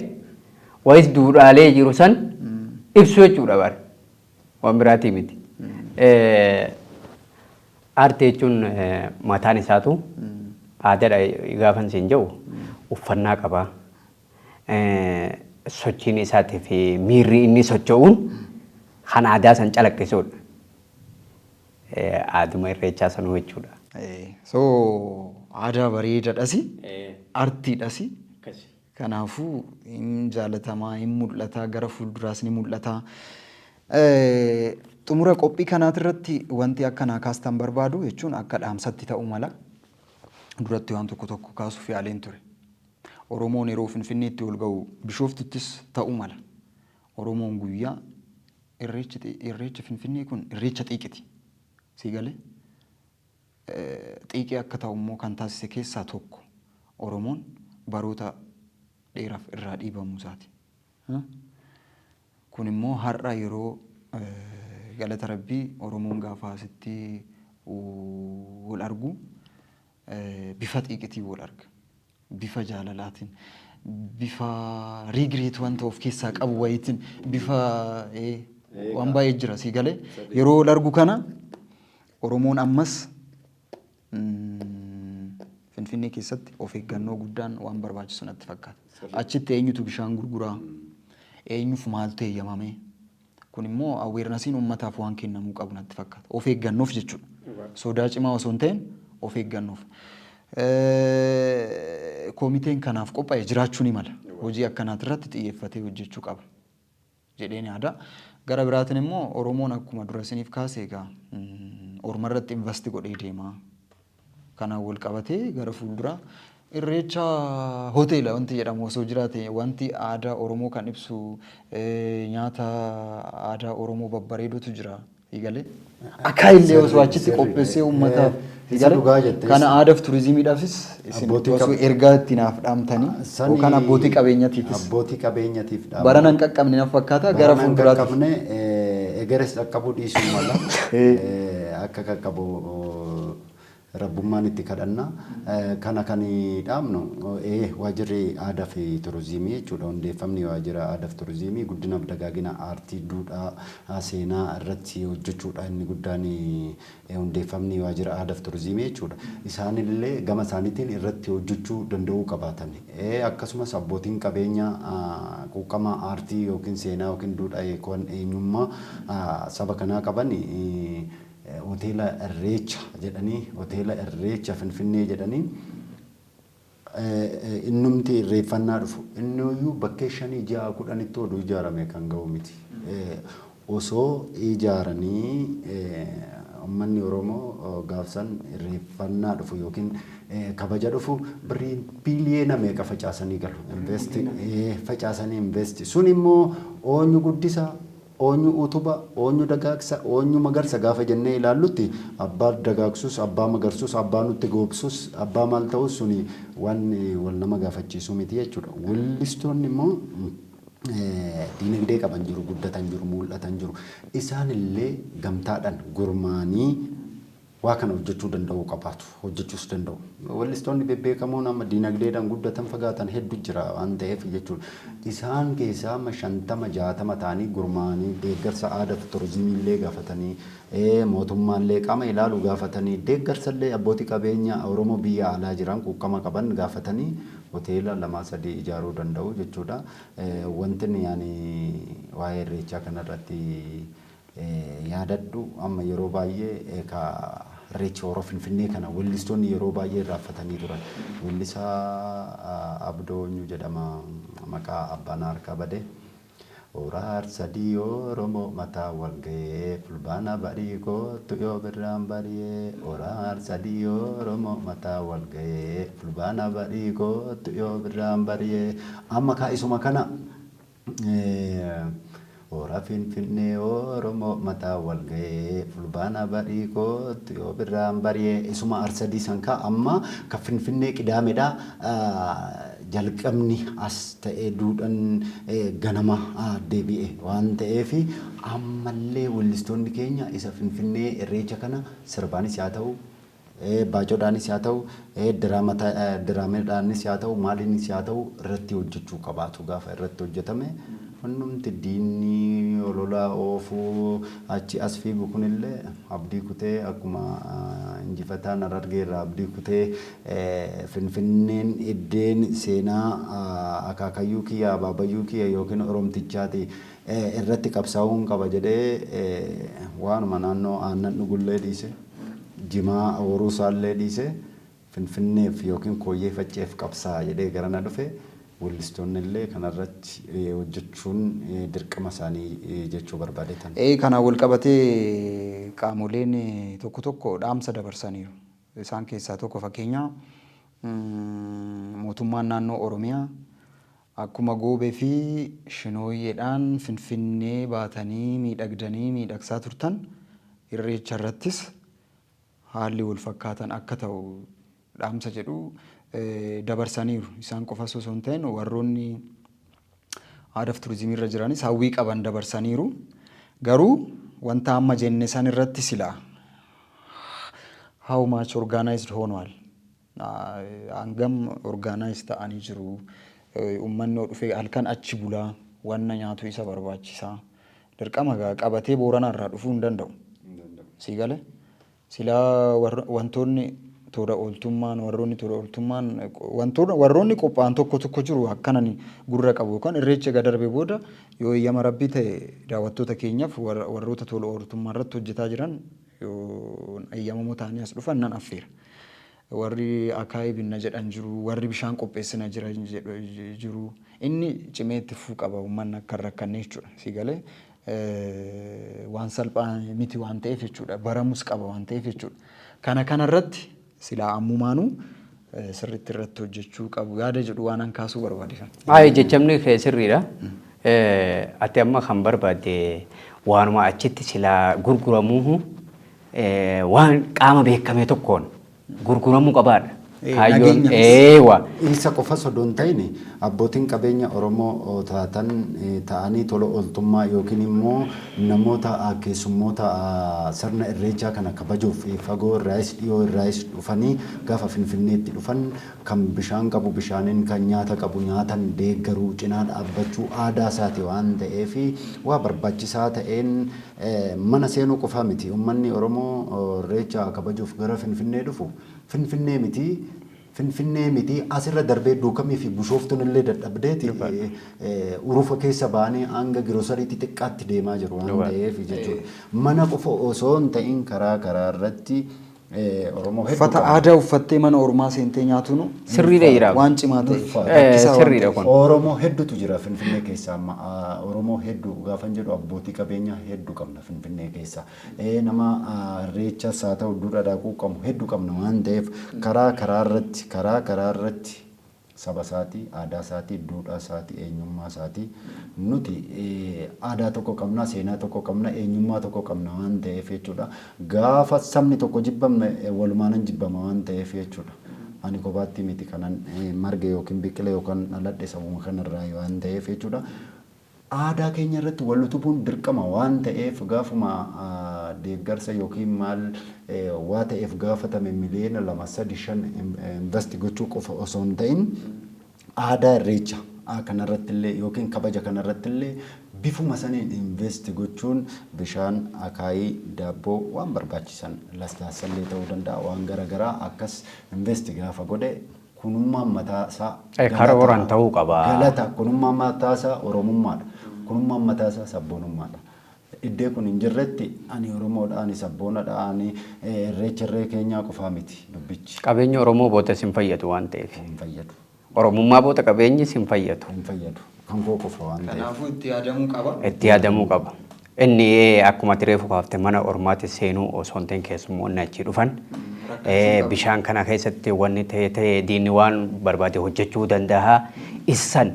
wayis duudhaalee jiru san ibsu jechuudha bare. Waan biraatii miti. Aartii jechuun mataan isaatu aadaadha gaafan siin jedhu, uffannaa qabaa. Sochiin isaatii fi miirri inni socho'uun kan aadaa san calaqqisuudha. Aaduma irreechaa sanuu jechuudha. So aadaa bareedaadhasi, artiidhasi. Kanaafuu hin jaalatamaa, hin mul'ataa, gara fuulduraas ni mul'ata. Xumura qophii kanaatirratti wanti akka naa kaastan barbaadu, jechuun akka dhaamsatti ta'uu mala. Duratti waan tokko tokko kaasuuf yaaleen ture. Oromoon yeroo Finfinneetti ol ga'u, Bishooftuttis ta'uu mala. Oromoon guyyaa irreechi Finfinnee kun irreecha xiiqiti. Sii galee? Xiiqii akka ta'u immoo kan taasise keessaa tokko Oromoon baroota dheeraaf irraa dhiibamuu isaati. Kun immoo har'a yeroo galata Rabbii Oromoon gaafa asitti wal argu bifa xiiqitiin wal arga. Bifa jaalalaatiin, bifa regret wanta of keessaa qabu wayiitiin, bifa waan baay'ee jira, sii galee, yeroo wal argu kana Oromoon ammas Finfinnee keessatti of eeggannoo guddaan waan barbaachisu natti fakkaata. Achitti eenyutu bishaan gurguraa? Eenyuuf maaltu eeyyamame? Kun immoo awarenessiin uummataaf waan kennamuu qabu natti fakkaata. Of eeggannoof jechuudha. Sodaa cimaa osoo hin ta'in of eeggannoof. Koomiteen kanaaf qophaa'e jiraachuu ni mala. Hojii akkanaati irratti xiyyeeffatee hojjechuu qaba jedheen yaada. Gara biraatiin immoo Oromoon akkuma dura isiniif kaase egaa orma irratti invest godhee deema. Kanaan wal qabatee gara fuulduraa irreecha hoteela wanti jedhamu osoo jiraate, wanti aadaa Oromoo kan ibsu, nyaata aadaa Oromoo babbareedotu jira. Eegalee. Akka illee osoo achitti qopheessee uummataaf. Isa dhugaa jette. Kana aadaaf turizimiidhaafis isin osoo ergaa itti naaf dhaamtanii yookaan abbootii qabeenyatiifis. Abbootii qabeenyatiif dhaamu. Barana hin qaqqabne na fakkaata gara fuulduraatti. Qaqqabne, egeres qaqqabuu dhiisuu mala. Akka qaqqabu rabbummaan itti kadhanna. Kana kan dhaamnu waajirri aadaa fi turizimii jechuudha. Hundeeffamni waajjira aadaa fi turizimii guddinaaf dagaagina aartii, duudhaa, seenaa irratti hojjechuudha. Inni guddaan hundeeffamni waajjira aadaa fi turizimii jechuudha. Isaanillee gama isaaniitiin irratti hojjechuu danda'uu qabaatan. Akkasumas abbootiin qabeenyaa quuqama aartii yookiin seenaa yookiin duudhaa yookaan eenyummaa saba kanaa qaban, hoteela Irreecha jedhanii, hoteela Irreecha Finfinnee jedhanii, innumti irreeffannaa dhufu inniyyuu bakkee shanii ja'a 10tti oduu ijaarame kan ga'u miti. Osoo ijaaranii uummanni Oromoo gaafsan irreeffannaa dhufu yookiin kabaja dhufu birrii biliyeena meeqa facaasanii galu. Invest facaasanii, invest sun immoo oonyu guddisa, oonyu utuba, oonyu dagaagsa, oonyu magarsa gaafa jennee ilaallutti, abbaa dagaagsus, abbaa magarsus, abbaa nutti goobsus, abbaa maal ta'us, suni waan wal nama gaafachiisuu miti jechuudha. Weellistoonni immoo diinagdee qaban jiru, guddatan jiru, mul'atan jiru. Isaan illee gamtaadhaan gurmaanii waa kana hojjechuu danda'uu qabaatu, hojjechuus danda'u. Weellistoonni bebbeekamoon amma diinagdeedhaan guddatan fagaatan hedduu jira waan ta'eef jechuudha. Isaan keessaa amma 50 60 ta'anii gurmaa'anii deeggarsa aadaa fi turizimii illee gaafatanii, mootummaallee qaama ilaalu gaafatanii, deeggarsa illee abbootii qabeenya Oromoo biyya alaa jiran quuqama qaban gaafatanii Hoteela lama sadii ijaaruu danda'u jechuudha. Wanti ani waa'ee irreechaa kanarratti yaadadhu, amma yeroo baay'ee ka irreecha Hora Finfinnee kana weellistoonni yeroo baay'ee irraanfatanii turan. Weellisaa Abdoo eenyu jedhama, maqaa abbaan harkaa bade. "Hora Arsadii Oromoo mataa wal ga'ee, fulbaana barii kootu yoo birraan bari'ee. Hora Arsadii Oromoo mataa wal ga'ee, fulbaana barii kootu yoo birraan bari'ee." Amma kaa'isuma kana, "Hora Finfinnee Oromoo mataa wal ga'ee, fulbaana barii kootu yoo birraan bari'ee." Isuma Arsadii san kaa amma ka Finfinnee Qidaameedha. Jalqabni as ta'ee duudhaan ganama deebi'e waan ta'eef, ammallee weellistoonni keenya isa Finfinnee irreecha kana sirbaanis haa ta'u, baacoodhaanis haa ta'u, diraameedhaanis haa ta'u, maaliinis haa ta'u, irratti hojjechuu qabaatu. Gaafa irratti hojjetame, hundumti diinni ololaa oofuu achi as fiigu kunillee abdii kutee, akkuma injifataan Harargee irraa abdii kutee, Finfinneen iddeen seenaa akaakayyuu kiyya, abaabayyuu kiyya yookiin Oromtichaati, irratti qabsaa'uun qaba jedhee waanuma naannoo aannan dhugullee dhiise, jimaa ooyiruu dhiise, Finfinneef yookiin Kooyyee Facceef qabsaa'a jedhee garana dhufe, weellistoonni illee kanarratti hojjechuun dirqama isaanii jechuu barbaadetan. Kanaan wal qabatee qaamoleen tokko tokko dhaamsa dabarsaniiru. Isaan keessaa tokko, fakkeenya, mootummaan naannoo Oromiyaa akkuma Goobee fi Shinooyyeedhaan Finfinnee baatanii miidhagdanii miidhagsaa turtan, irreecha irrattis haalli wal fakkaatan akka ta'u dhaamsa jedhu dabarsaniiru. Isaan qofas osoo hin ta'in, warroonni aadaa fi turizimii irra jiranis hawwii qaban dabarsaniiru. Garuu wanta amma jenne san irratti silaa how much organized ሆኗል? Hangam organized ta'anii jiru? Uummanni yoo dhufe halkan achi bulaa, wanna nyaatu isa barbaachisaa. Dirqama qabatee Booranaa irraa dhufuu hin danda'u. Sii galee? Silaa wantoonni tola ooltummaan, warroonni tola ooltummaan, wantoonni warroonni qophaa'an tokko tokko jiru. Akkanan gurra qabu yookaan irreecha egaa darbee booda, yoo eeyyama Rabbii ta'e, daawwattoota keenyaaf warroota tola ooltummaa irratti hojjetaa jiran yoo eeyyamamoo ta'anii as dhufan nan affeera. Warri akaayii binna jedhan jiru, warri bishaan qopheessina jiran jiru. Inni cimee itti fufuu qaba, uummanni akka hin rakkanne jechuudha. Si galee? Waan salphaa miti waan ta'eef jechuudha. Baramus qaba waan ta'eef jechuudha. Kana kanarratti silaa ammumaanuu sirriitti irratti hojjechuu qabu yaada jedhu waan an kaasuu barbaade kana. Ayi, jechamni kee sirriidha. Ati amma kan barbaadde waanuma achitti silaa gurguramuu, waan qaama beekame tokkoon gurguramuu qabaadha. Kaayyoon Nageenyaafis. Eewa. Isa qofa osoo hin ta'in, abbootiin qabeenya Oromoo taatan ta'anii tola ooltummaa yookiin immoo namoota keessummoota sirna irreechaa kana kabajuuf fagoo irraayis dhiyoo irraayis dhufanii gaafa Finfinneetti dhufan, kan bishaan qabu bishaaniin, kan nyaata qabu nyaatan deeggaruu, cinaa dhaabbachuu aadaa isaati waan ta'eef, waa barbaachisaa ta'een mana seenuu qofaa miti. Uummanni Oromoo irreecha kabajuuf gara Finfinnee dhufu Finfinnee miti, Finfinnee miti, asirra darbee Duukamii fi Bushooftuun illee dadhabdeeti urufa keessa ba'anii hanga giroosarii xixiqqaatti deemaa jiru waan ta'eef jechuudha. Mana qofa osoo hin ta'in karaa karaa irratti Oromoo hedduu Uffata qabna. aadaa uffattee mana ormaa seentee nyaatuun Sirriidha jira. waan cimaa ta'e. Ulfaata. Rakkisaa waan Sirriidha ta'eef. kun. Oromoo hedduutu jira Finfinnee keessa amma. Oromoo hedduu gaafan jedhu, abbootii qabeenyaa hedduu qabna Finfinnee keessa. Nama irreechas haa ta'u duudha dhaquu qabu hedduu qabna waan ta'eef, karaa karaa irratti saba isaatii, aadaa isaatii, duudhaa isaatii, eenyummaa isaatii, nuti aadaa tokko qabna, seenaa tokko qabna, eenyummaa tokko qabna waan ta'eef jechuudha. Gaafa sabni tokko jibbamne walumaanan jibbama waan ta'eef jechuudha. Ani kophaatti miti kanan marge yookiin biqile yookaan dhaladhe, sabuma kanarraa waan ta'eef jechuudha. Aadaa keenya irratti wal utubuun dirqama waan ta'eef, gaafuma deeggarsa yookiin maal waa ta'eef gaafatame miliyoona 2, 3, 5 invest gochuu qofa osoo hin ta'in, aadaa irreecha kanarratti illee yookiin kabaja kanarratti illee bifuma saniin invest gochuun, bishaan, akaayii, daabboo, waan barbaachisan, laslaassallee ta'uu danda'a, waan garaagaraa akkas invest gaafa godhe Kunummaan mataa isaa Karooraan ta'uu qaba. Galata kunummaan mataa isaa Oromummaadha. Kunummaan mataa isaa sabboonummaadha. Iddee kun hin jirretti ani Oromoodha, ani sabboonadha, ani irreecha irree keenyaa qofaa miti dubbichi. Qabeenya Oromoo booda sin fayyadu waan ta'eef. Hin fayyadu. Oromummaa booda qabeenyi sin fayyadu. Hin fayyadu. Kan koo qofa waan ta'eef. Kanaafuu itti yaadamuu qaba. Itti yaadamuu qaba. Inni akkuma ati reefu kaafte mana ormaatti seenuu osoo hin ta'in keessummoonni achii dhufan bishaan kana keessatti wanni ta'e ta'e diinni waan barbaade hojjechuu danda'a. Issan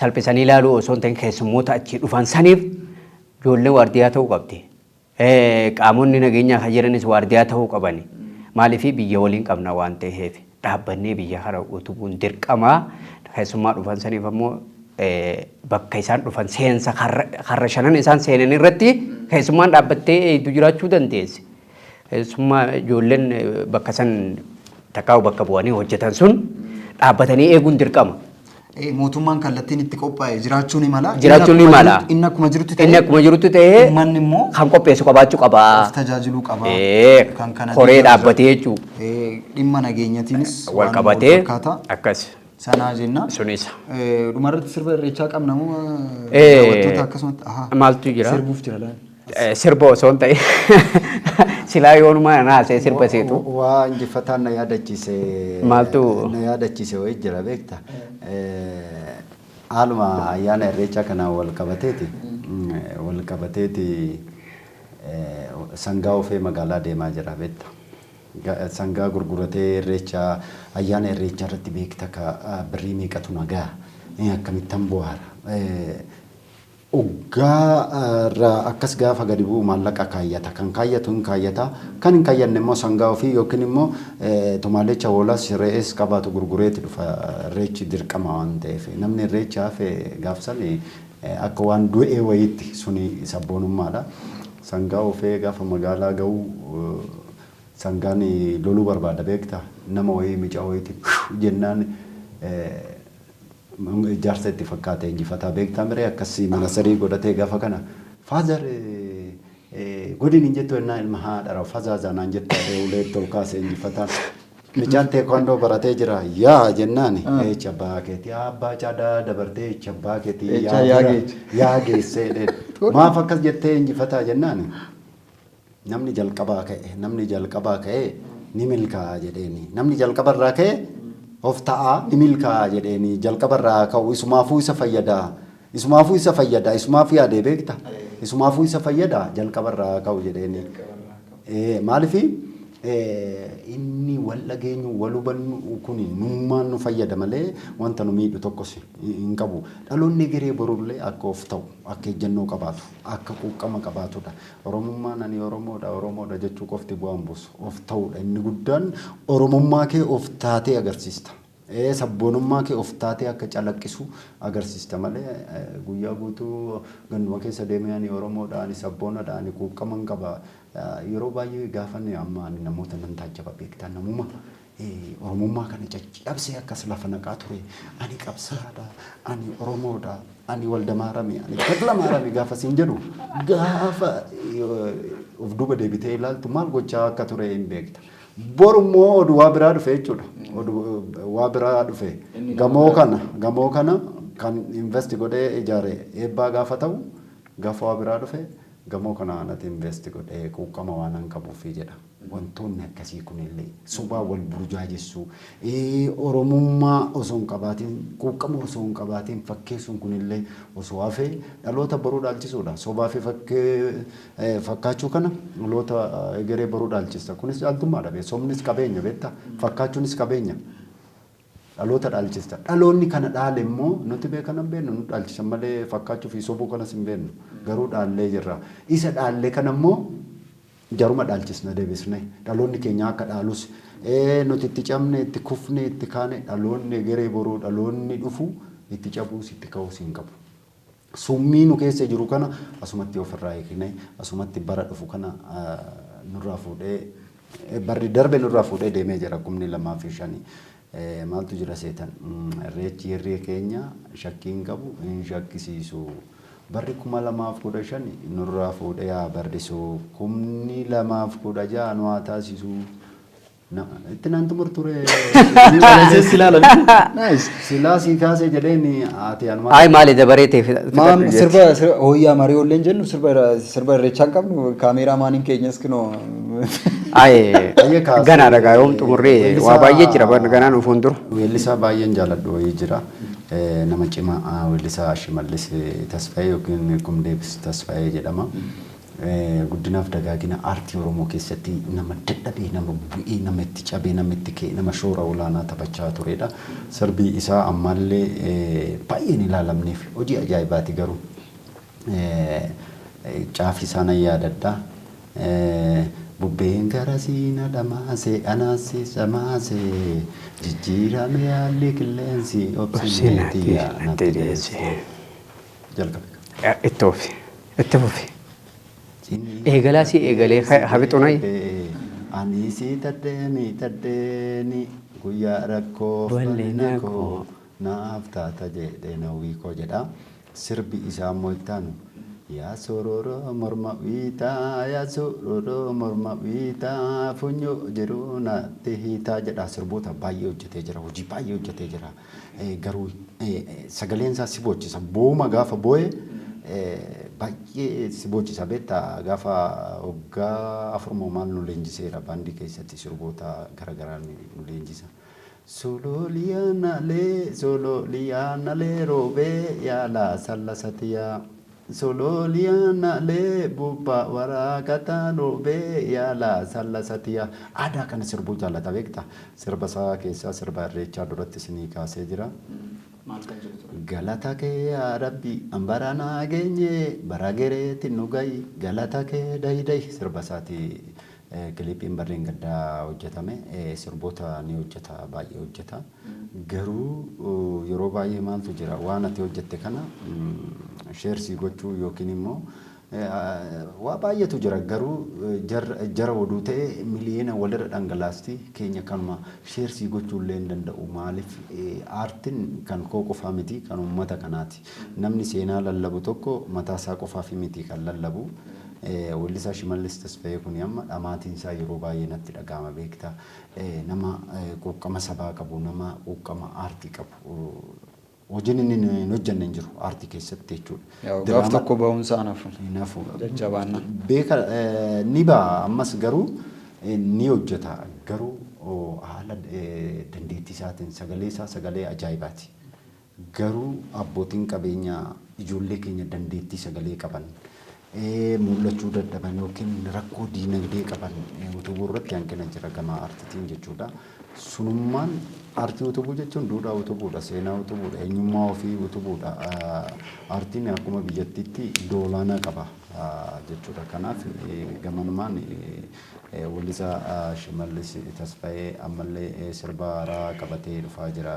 salphisanii ilaaluu osoo hin ta'in keessummoota achii dhufan saniif ijoolleen waardiyaa ta'uu qabdi. Qaamonni nageenyaa kan jiranis waardiyaa ta'uu qabani. Maaliif biyya waliin qabna waan ta'eef dhaabbannee biyya kana utubuun dirqama. Keessummaa dhufan saniif ammoo bakka isaan dhufan seensa karra shanan isaan seenan irratti keessummaan dhaabbattee eegdu jiraachuu dandeessi. Keessummaa ijoolleen bakka san takkaa'u bakka bu'anii hojjetan sun dhaabbatanii eeguun dirqama. Mootummaan kallattiin itti qophaa'e jiraachuu ni mala. Jiraachuu ni mala. Inni akkuma jirutti ta'ee. Inni akkuma jirutti ta'ee. Uummanni immoo kan qopheessu qabaachuu qaba. Of tajaajiluu qaba. Kan kana koree dhaabbatee jechuudha. Dhimma nageenyatiinis wal qabatee akkas. Sanaa jenna. Sunis. Dhumarratti sirba irreechaa qabna moo daawwattoota akkasumatti? Maaltu jira? Sirbuuf jira laal. Sirba osoo hin ta'in silaa yoonumaa naasee sirba seetu. Waa injifataan na yaadachiise. Maaltu? Na yaadachiise wayii jira beekta. Haaluma ayyaana irreechaa kanaan wal qabateeti. Wal qabateeti sangaa ofee magaalaa deemaa jira beekta. Sangaa gurguratee irreecha ayyaana irreechaa irratti beekta ka birrii meeqatu nagaa akkamittan bu'aara. Oggaa irraa akkas gaafa gadi bu'u maallaqa kaayyata. Kan kaayyatu hin kaayyata. Kan hin kaayyanne immoo sangaa ofii yookiin immoo tumaalecha hoolaas re'ees qabaatu gurgureeti dhufa. Irreechi dirqama waan ta'eef. Namni irreecha hafe gaafsan akka waan du'ee wayiitti suni sabboonummaadha. Sangaa ofee gaafa magaalaa ga'u sangaan loluu barbaada beekta. Nama wayii micaa wayiitti jennaan jaarsa itti fakkaate injifataa beektaa miree akkasii mana sarii godhatee gaafa kana father godin hin jettu ennaa ilma haadha fazaazaa naan jettu ulee tol kaase injifataan. Micaan teekwaandoo baratee jira yaa jennaan eecha abbaa keetii abbaa caadaa dabartee eecha abbaa keetii yaa geessee maaf akkas jettee injifataa jennaan namni jalqabaa ka'e namni jalqabaa ka'e ni milkaa'a jedheeni namni jalqabarraa ka'e of ta'aa ni milkaa'a jedheeni jalqabarraa ka'u isumaafuu isa fayyada isumaafuu isa fayyada isumaaf yaadee beekta isumaafuu isa fayyada jalqabarraa ka'u jedheeni maalifi inni wal dhageenyu wal hubannu kun nummaan nu fayyada malee wanta nu miidhu tokkos hin qabu. Dhaloonni geree borullee akka of ta'u, akka ejjennoo qabaatu, akka quuqqama qabaatudha. Oromummaan ani Oromoodha Oromoodha jechuu qofti bu'aan buusu of ta'uudha. Inni guddaan Oromummaa kee of taatee agarsiista. Sabboonummaa kee of taatee akka calaqqisu agarsiista malee guyyaa guutuu ganduma keessa deemee ani Oromoodha, ani sabboonadha, ani quuqqama hin qaba. Yeroo baay'ee gaafa amma ani namoota nan taajjaba beektaa namuma Oromummaa kana caccabsee akkas lafa naqaa ture. Ani qabsaadha, ani Oromoodha, ani Waldamaarame, ani Taklamaarame gaafa siin jedhu gaafa of duuba deebitee ilaaltu maal gochaa akka ture hin beekta. Boru immoo oduu waa biraa dhufe jechuudha. Oduu waa biraa dhufe. Gamoo kana kan invest godhee ijaare eebbaa gaafa ta'u gaafa waa biraa dhufe gamoo kana anatti invest godhee quuqqama waan an qabuufi jedha. Wantoonni akkasii kunillee sobaa wal burjaajessuu Oromummaa osoo hin qabaatiin quuqqama osoo hin qabaatiin fakkeessuun kunillee osoo hafee dhaloota boruu dhaalchisuudha. Sobaa fi fakkaachuu kana dhaloota egeree boruu dhaalchista. Kunis dhaaltummaadha. Sobnis qabeenya beektaa? Fakkaachuunis qabeenya. Dhaloota dhaalchista. Dhaloonni kana dhaale immoo nuti beekan hin beeknu nu dhaalchisan malee fakkaachuu fi sobuu kanas hin beeknu. Garuu dhaallee jirra. Isa dhaallee kana immoo jaruma dhaalchisna deebisne dhaloonni keenya akka dhaalus nuti itti cabne itti kufne itti kaane dhaloonni egeree boruu dhaloonni dhufu itti cabuus itti ka'uus hin qabu. Summii nu keessa jiru kana asumatti ofirraa hiikne asumatti bara dhufu kana nurraa fuudhee barri darbe nurraa fuudhee deemee jira 2005. Maaltu jira seetan irreechi hirree keenya shakkii hin qabu hin shakkisiisu. Barri 2015 nurraa fuudhee haa barrisu 2016 nu haa taasisu. Itti naan xumur ture. Qaleessees ilaalame. Nice. Silaa sii kaasee jedheen ati anumaa. Ay, maali dabaree ta'e? Maam sirba sirba hooyyaa marii'oolleen jennu, sirba irreechaa hin qabnu, kaameeraa maaniin keenyas kinoo. Ay, Ayyee kaasee. Ganaa dhagaa yoom xumurree waa baay'ee jira ganaa nu fuuldura. Weellisaa baay'een jaaladhu wayii jira. Nama cimaa, weellisaa Shimallis Tasfaayee yookiin Kumdeebis Tasfaayee jedhama. Guddinaaf dagaagina aartii Oromoo keessatti nama dadhabee, nama bu'ee, nama itti cabee, nama itti ka'e, nama shoora olaanaa taphachaa turedha. Sirbi isaa ammallee baay'een ilaalamneef hojii ajaa'ibaati garuu. Caafii isaa nan yaadadha. Bubbeen garasii na dhamaase, anaasi dhamaase, jijjiirame haalli qilleensi, obsineeti natti deesse. Jalqabe. Itti fufi. Itti fufi. Eegalaa si eegalee habixunai. Ani si taddeeni taddeeni guyyaa rakkoo bal'ina bal'ina koo koo naaf taata jedhee nawwii koo jedha. Sirbi isaa immoo itti aanu. Yaa sororoo morma wiitaa, yaa sororoo morma wiitaa, funyoo jiru natti hiitaa jedha. Sirboota baay'ee hojjetee jira, hojii baay'ee hojjetee jira. Garuu sagaleen isaa si boochisa. Booma gaafa boo'e baay'ee si boochisa, beektaa? Gaafa waggaa 4 moo maal nu leenjiseera, baandii keessatti sirboota garaagaraa nu leenjisa. Sololiyaanalee, sololiyaanalee, roobee yaala sallasatiyaa. Sololiyaanalee bubba waraaqataa roobee yaala sallasatiyaa. Aadaa kana sirbuu jaallata, beektaa? Sirba isaa keessaa sirba irreechaa duratti isinii kaasee jira. Maal kan jedhu ture? Galata kee yaa Rabbi, bara naa geenye, bara gereetti nu gahi, galata kee dahi dahi, sirba isaati. Kilipiin barreen gaddaa hojjetame. Sirboota ni hojjeta, baay'ee hojjeta. Garuu yeroo baay'ee maaltu jira, waan ati hojjette kana share sii gochuu yookiin immoo waa baay'eetu jira, garuu jara oduu ta'e miliyoona walirra dhangalaasti, keenya kanuma share sii gochuu illee hin danda'u. Maaliif? Aartiin kan koo qofaa miti, kan uummata kanaati. Namni seenaa lallabu tokko mataa isaa qofaaf miti kan lallabu. Weellisaa Shimallis Tasfaayee kun amma dhamaatiin isaa yeroo baay'ee natti dhaga'ama, beektaa. Nama quuqqama sabaa qabu, nama quuqqama aartii qabu. Hojiin inni hin hojjenne hin jiru aartii keessatti jechuudha. Gaaf tokko ba'umsa anafu. Hin hafu. Jajjabaannaa. Beeka, ni ba'a, ammas garuu ni hojjeta, garuu haala dandeettii isaatiin sagalee isaa sagalee ajaa'ibaati. Garuu abbootiin qabeenyaa ijoollee keenya dandeettii sagalee qaban mul'achuu dadhaban yookiin rakkoo diinagdee qaban utubuu irratti hanqina jira gama aartiitiin jechuudha. Sunummaan aartii utubuu jechuun duudhaa utubuudha, seenaa utubuudha, eenyummaa ofii utubuudha. Aartiin akkuma biyyattiitti iddoo olaanaa qaba jechuudha. Kanaaf gamanumaan weellisaa Shimallis Tasfaayee ammallee sirba haaraa qabatee dhufaa jira.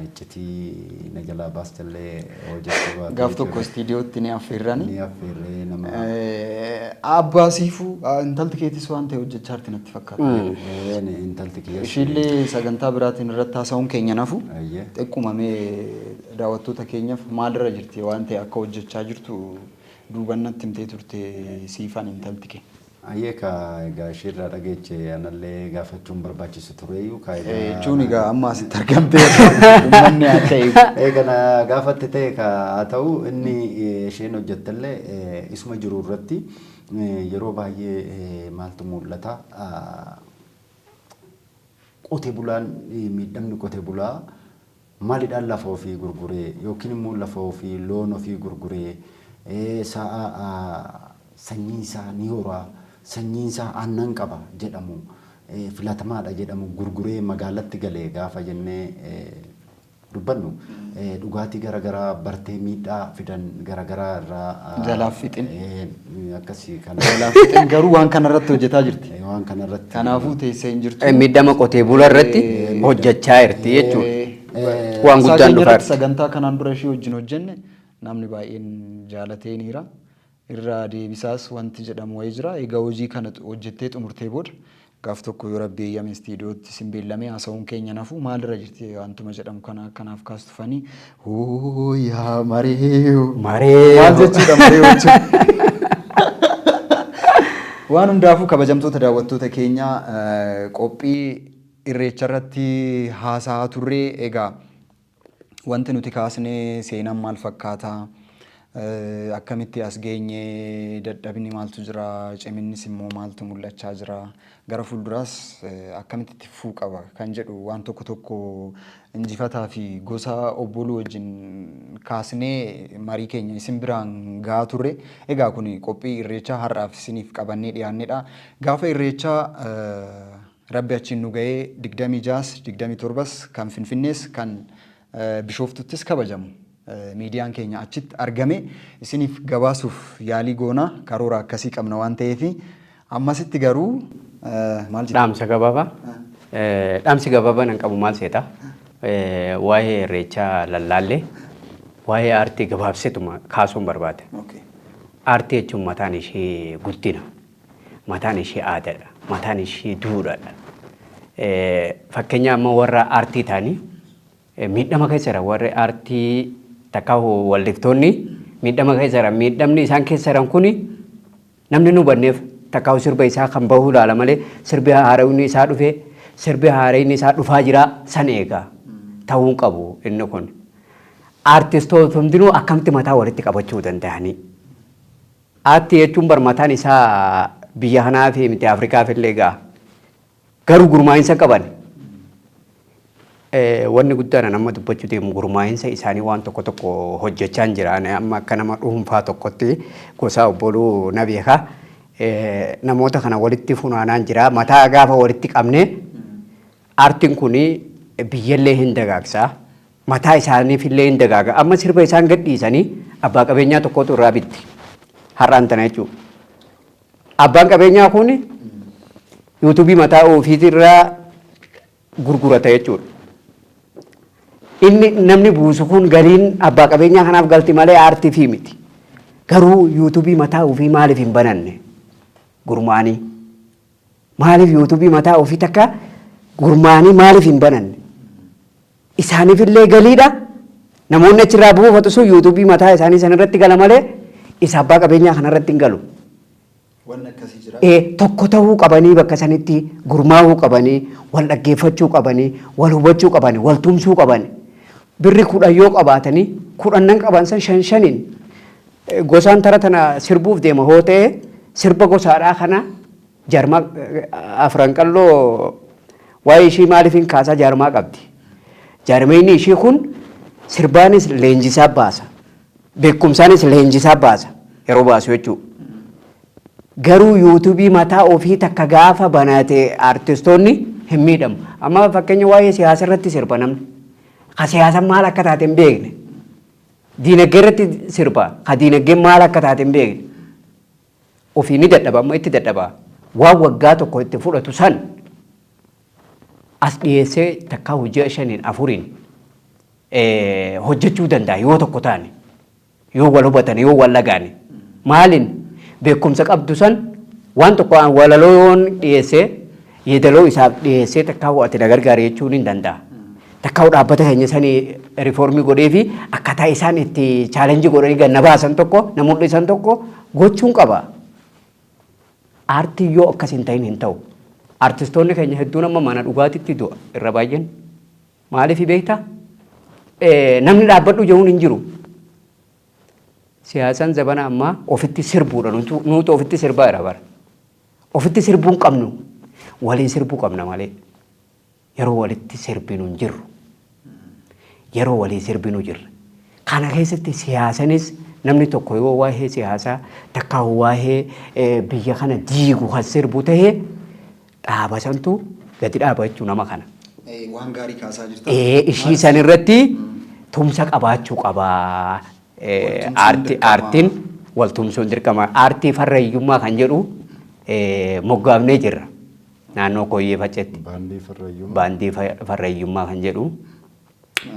Iccitii na jalaa baastellee hojjechuu baate. Gaaf tokko istiidiyootti ni affeerrani. Ni affeerree nama. Abbaa siifuu, intalti keetis waan ta'e hojjechaa jirti natti fakkaata. Intalti kiyyaas. Ishiillee sagantaa biraatiin irratti haasa'uun keenya nafu. Xiqqumamee daawwattoota keenyaaf maalirra jirti, waan ta'e akka hojjechaa jirtu duuban natti himtee turte siifan, intalti kee. Ayyee, ka egaa isheerraa dhageeche, anallee gaafachuun barbaachisu tureyyuu ka egaa. Jechuun egaa amma asitti argamtee uummanni akka eegu. Eega na gaafatte ta'e, ka haa ta'u, inni isheen hojjettellee isuma jiru irratti yeroo baay'ee maaltu mul'ata? Qote bulaan, miidhamni qote bulaa maalidhaan lafa ofii gurguree yookiin immoo lafa ofii, loon ofii gurguree, sa'a sanyiin isaa ni horaa, sanyiin isaa aannan qaba jedhamu, filatamaadha jedhamu gurguree magaalatti galee gaafa jennee dubbannu, dhugaatii garaagaraa bartee miidhaa fidan garaagaraa irraa Jalaaf fixin. Akkasii kana. Jalaaf fixin, garuu waan kanarratti hojjetaa jirti. Waan kanarratti. Kanaafuu teessee hin jirtu. Miidhama qotee bulaa irratti hojjechaa jirti jechuudha. Waan guddaan Isaa dhufaa irratti jirti. Sagantaa kanaan dura ishee wajjin hojjenne namni baay'een jaalateeniira. Irraa deebisaas wanti jedhamu wayii jira. Egaa hojii kana hojjettee xumurtee booda gaaf tokko yoo Rabbi eeyyame istiidiyootti sin beellamee haasa'uun keenya nafu, maalirra jirti wantuma jedhamu kana akkanaaf kaastufanii hooyaa maree. Maree. Maal jechuudha maree jechuun? Waan hundaafuu, kabajamtoota daawwattoota keenyaa, qophii irreecha irratti haasa'aa turre. Egaa wanti nuti kaasne seenaan maal fakkaata, akkamitti as geenye, dadhabni maaltu jira, ciminnis immoo maaltu mul'achaa jira, gara fuulduraas akkamitti itti fufuu qaba kan jedhu waan tokko tokko injifataa fi gosa obboluu wajjin kaasnee marii keenya isin biraan gahaa turre. Egaa kun qophii irreechaa har'aaf isiniif qabannee dhiyaannedha. Gaafa irreechaa Rabbi achiin nu ga'ee 26s 27s kan Finfinnees kan Bishooftuttis kabajamu, miidiyaan keenya achitti argame isiniif gabaasuuf yaalii goona. Karoora akkasii qabna waan ta'eef, ammasitti garuu maal jettu? Dhaamsa gabaabaa. Dhaamsi gabaabaa nan qabu maal seeta? Waa'ee irreechaa lallaallee waa'ee aartii gabaabseetuma kaasuun barbaade. Aartii jechuun mataan ishee guddina. Mataan ishee aadaadha. Mataan ishee duudhaadha. Fakkeenya amma warra aartii ta'anii miidhama keessa jira. Warri aartii takka walliftoonni miidhama keessa jira. Miidhamni isaan keessa jiran kuni namni nu hubanneef takka sirba isaa kan bahu ilaala malee, sirbi haara'inni isaa dhufe, sirbi haara'inni isaa dhufaa jira san eega ta'uu qabu inni kun. Aartistoota hundinuu akkamitti mataa walitti qabachuu danda'anii? Aartii jechuun bar mataan isaa biyya kanaa fi miti, Afrikaaf illee ga'a. Garuu gurmaa'insa qaban. Wanni guddaan amma dubbachuu deemu, gurmaa'insa isaanii waan tokko tokko hojjechaa hin jira. Ani amma akka nama dhuunfaa tokkotti gosa obboluu na beeka. Namoota kana walitti funaanaan jira. Mataa gaafa walitti qabne aartiin kun biyyallee hin dagaagsa. Mataa isaaniif illee hin dagaaga. Amma sirba isaan gadhiisanii abbaa qabeenyaa tokkotu irraa bitti. Har'aan tana jechuudha. Abbaan qabeenyaa kun yuutuubii mataa ofiitirraa gurgurata jechuudha. Inni namni buusu kun galiin abbaa qabeenyaa kanaaf galti malee aartii fi miti. Garuu yuutuubii mataa ofii maaliif hin bananne gurmaanii? Maaliif yuutuubii mataa ofii takka gurmaanii maaliif hin bananne? Isaaniif illee galiidha. Namoonni achirraa buufatu sun yuutuubii mataa isaanii san irratti gala malee isa abbaa qabeenyaa kanarratti hin galu. Wanni akkasii jira. Tokko ta'uu qabanii, bakka sanitti gurmaa'uu qabanii, wal dhaggeeffachuu qabanii, wal hubachuu qabanii, wal tumsuu qabanii. Birri 10 yoo qabaatanii, kudhannan qaban san shan shaniin gosaan tara tana sirbuuf deema hoo ta'e, sirba gosaadhaa kana jarma Afran Qalloo waa'ee ishii maaliif hin kaasaa, jaarmaa qabdi. Jaarmeenyi ishii kun sirbaanis leenjisaa baasa. Beekumsaanis leenjisaa baasa yeroo baasu jechuudha. Garuu yuutuubii mataa ofii takka gaafa banate aartistoonni hin miidhamu. Amma fakkeenya waa'ee siyaasa irratti sirba namni. Ka siyaasa maal akka taate hin beekne. Diinagdee irratti sirba. Ka diinagdeen maal akka taate hin beekne. Ofii ni dadhaba, amma itti dadhaba. Waan waggaa tokko itti fudhatu san as dhiyeessee takkaa hojii shaniin afuriin hojjechuu danda'a yoo tokko taane, yoo wal hubatan, yoo wal dhagaane. Maaliin beekumsa qabdu san waan tokko walaloo yoon dhiyeessee, yeedaloo isaaf dhiyeessee, takkaa ati na gargaari jechuun hin danda'a. Takkaa dhaabbata keenya sanii riifoormii godhee fi akkaataa isaan itti challenge godhanii ganna baasan tokko na mul'isan tokko gochuun qaba. Aartiin yoo akkas hin ta'in hin ta'u. Aartistoonni keenya hedduun amma mana dhugaatitti du'a irra baay'een. Maaliif beektaa? Namni dhaabbadhu jehuun hin jiru. Siyaasaan zabana ammaa ofitti sirbuudha. Nuutu ofitti sirbaa jira bara. Ofitti sirbuu hin qabnu. Waliin sirbuu qabna malee. Yeroo walitti sirbinu hin jirru. Yeroo walii sirbinu jirra. Kana keessatti siyaasanis namni tokko yoo waa'ee siyaasaa takka waa'ee biyya kana diigu kan sirbu ta'e, dhaaba santu gadi dhaaba jechuu nama kana. Waan gaarii kaasaa jirta. Ishii san irratti tumsa qabaachuu qabaa. Aartiin wal tumsuun dirqama. Aartii farra hiyyummaa kan jedhu moggaafnee jirra. Naannoo Kooyyee Facceetti. Baandii farrayyummaa. Baandii farra hiyyummaa kan jedhu.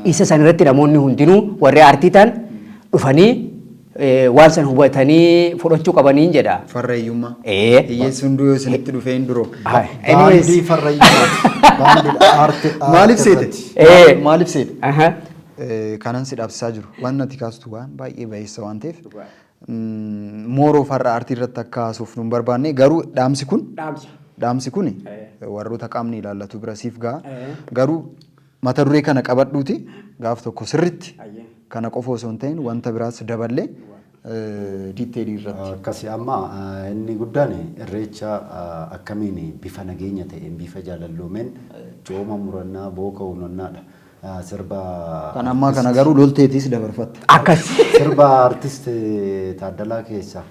Isa san irratti namoonni hundinuu warri aartii ta'an dhufanii waan san hubatanii fudhachuu qabaniin jedha. Farra hiyyummaa. Hiyyeessi hunduu yoo isinitti dhufee hin duroo. Baandii farrayyummaa. Baandii aartii. Maaliif seete? Maaliif seete? Kanan si dhaabsisaa jiru waan ati kaastu waan baay'ee bayeessa waan ta'eef. Mooroof har'a aartii irratti akka haasofnu hin barbaanne, garuu dhaamsi kun Dhaamsa. Dhaamsi kun warroota qaamni ilaallatu bira siif ga'a. Garuu mata duree kana qabadhuuti gaaf tokko sirritti kana qofa osoo hin ta'in wanta biraas daballee detail irratti. Akkasi amma inni guddaan Irreecha akkamiin bifa nageenya ta'een, bifa jaalalloomeen cooma murannaa, booka unannaadha. Sirba Kan ammaa kana garuu lolteetiis dabarfatte. Akkas. Sirba artist Taaddalaa keessaa.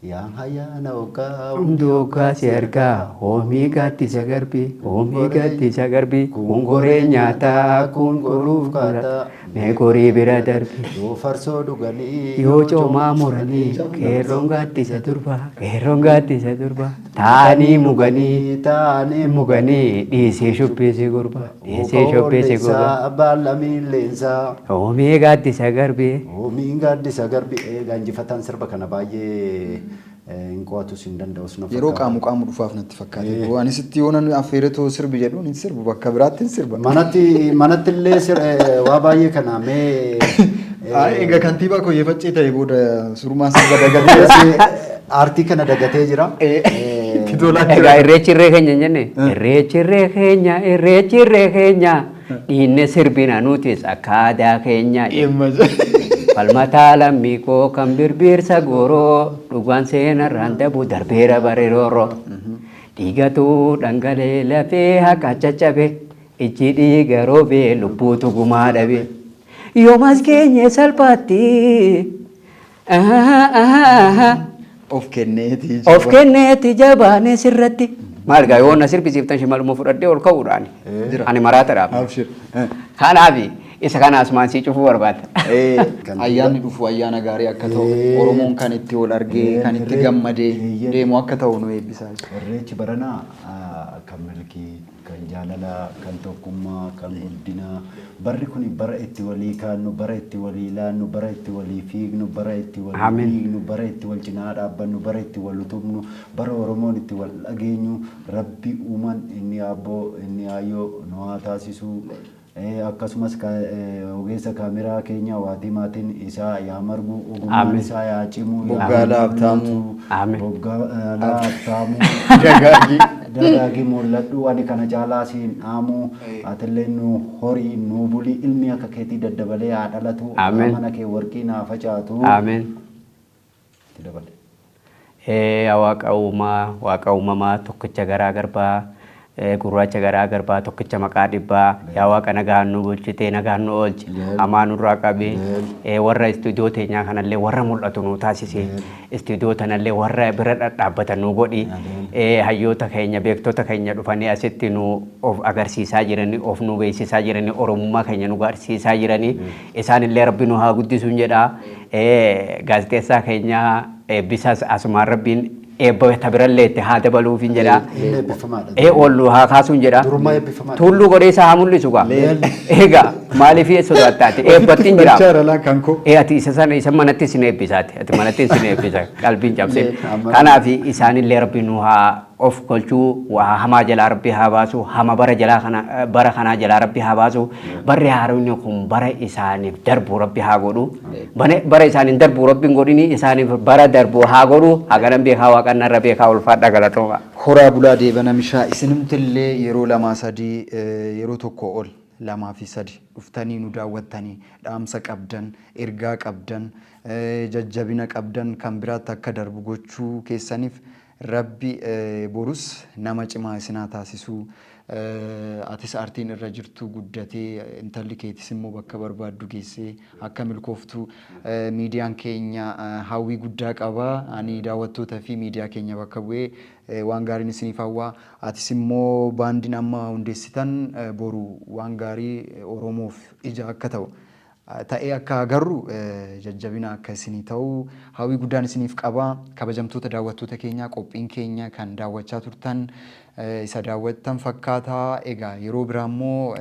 Yaa ayyaana hoggaa. Hundi hoggaa si argaa, hoomii gaaddisa garbii, hoomii gaaddisa garbii, kun goree nyaataa, kun goruuf kaataa, mee gorii bira darbi. Yoo farsoo dhuganii. Yoo coomaa muranii, qeerroon gaaddisa durbaa, qeerroon gaaddisa durbaa, taa'anii muganii, taa'anii muganii, dhiisee shubbisi gurbaa, dhiisee shubbisi gurbaa. Baallamiin leensaa. Hoomii gaaddisa garbii. Hoomiin gaaddisa garbii. Egaa injifataan sirba kana baay'ee hin qo'atus hin danda'us na Yeroo fakkaata. Qaamu qaamu dhufaaf natti fakkaate. Anis itti yoo nan affeeretoo sirbi jedhuun hin sirbu, bakka biraatti hin sirba. Manatti illee waa baay'ee kana mee. Egaa kantiibaa koo yefaccee ta'e booda surumaa sirba dagatee. Aartii kana dagatee jira. Itti tolaa jira. Egaa irreechi irree keenya hin jenne, irreechi irree keenya, irreechi irree keenya, dhiinne sirbina nutis akka aadaa keenya. Falmataa lammii koo kan birbirsa gooroo, dhugaan seenarraan dabu darbeera bareerooroo. Dhiigatu dhangalee, lafee haqa caccabe, ijji dhiiga roobee, lubbuutu gumaa dhabe. Yoomas keenye salphaatti. Of kenneeti. Of kenneeti jabaane sirratti. Maal gaa, yoo na sirbisiiftan shimaluma fudhadhee ol ka'uudhaan. Jira. Ani maraatadhaaf. Abshir. Kanaaf isa kana asumaan sii cufuu barbaada. Ayyaanni dhufu ayyaana gaarii akka ta'u, Oromoon kan itti wal argee, kan itti gammadee deemu akka ta'u nu eebbisaa. Irreechi baranaa kan milkii, kan jaalalaa, kan tokkummaa, kan guddinaa. Barri kun bara itti walii kaannu, bara itti walii laannu, bara itti walii fiignu, bara itti walii Amiin. dhiignu, bara itti wal cinaa dhaabbannu, bara itti wal utubnu, bara Oromoon itti wal dhageenyu, Rabbi uumaan inni aabboo, inni aayyoo nu haa taasisu. Akkasumas ogeessa kaameraa keenya waatii maatiin isaa yaa margu, ogummaan Amiin. isaa yaa cimu, yaa Boggaalaa Habtaamuu. mul'atu. Amiin. Boggaalaa Habtaamuu. Dagaagi. Dagaagi mul'adhu, ani kana caalaa siin dhaamu, atillee nu horii nu buli, ilmi akka keetii daddabalee haa dhalatu, Amiin. mana kee warqii naa facaatu. Amiin. Itti dabale. Yaa Waaqa uumaa, Waaqa uumamaa, tokkicha garaa garbaa, gurraacha garaa garbaa, tokkicha maqaa dhibbaa, yaa Waaqa nagaan nu bulchitee nagaan nu oolchi, hamaa nurraa qabi, warra istuudiyoo teenyaa kanallee warra mul'atu nu taasisi, istuudiyoo tanallee warra bira dhadhaabbatan nu godhi, hayyoota keenya, beektota keenya dhufanii asitti nu of agarsiisaa jiranii, of nu beeksisaa jiranii, Oromummaa keenya nu agarsiisaa jiranii, isaanillee Rabbi nu haa guddisuun jedha. Gaazexeessaa keenya eebbisaas asumaan Rabbiin eebba ta birallee itti haa dabaluufin jedha. Inni eebbifamaadha. Ol haa kaasuun jedha. Durummaa eebbifamaadha. Tulluu godhee isaa haa mul'isu gaa. Egaa maaliif sodaattaati? Eebbatti hin jira. Fudhachaa jira kan koo. Ati isa sana isa manatti isin eebbisaati. Ati manatti isin eebbisa. Qalbiin cabsee. Amma- Kanaaf isaanillee Rabbi nu haa of kolchuu, waa hamaa jalaa Rabbi haa baasu, hama bara jalaa kana bara kanaa jalaa Rabbi haa baasu. Barri haaromni kun bara isaaniif darbu Rabbi haa godhu. Bara isaaniin darbu Rabbi hin godhini, isaaniif bara darbu haa godhu. Haganan beekaa, waaqannarra beekaa, ulfaadha, galatooma. Horaa bulaa deebana mishaa, isinumtillee yeroo lamaa sadii, yeroo tokko ol lamaa fi sadi dhuftanii nu daawwattanii dhaamsa qabdan, ergaa qabdan, jajjabina qabdan kan biraatti akka darbu gochuu keessaniif Rabbi borus nama cimaa isin haa taasisu. Atis aartiin irra jirtu guddatee, intalli keetis immoo bakka barbaaddu geessee akka milkooftu miidiyaan keenya hawwii guddaa qaba. Ani daawwattoota fi miidiyaa keenya bakka bu'ee waan gaariin isiniif hawwa. Atis immoo baandiin amma hundeessitan boru waan gaarii Oromoof ija akka ta'u ta'ee akka agarru jajjabina akka isinii ta'u hawwii guddaan isiniif qaba. Kabajamtoota daawwattoota keenyaa, qophiin keenya kan daawwachaa turtan isa daawwattan fakkaata. Egaa yeroo biraa immoo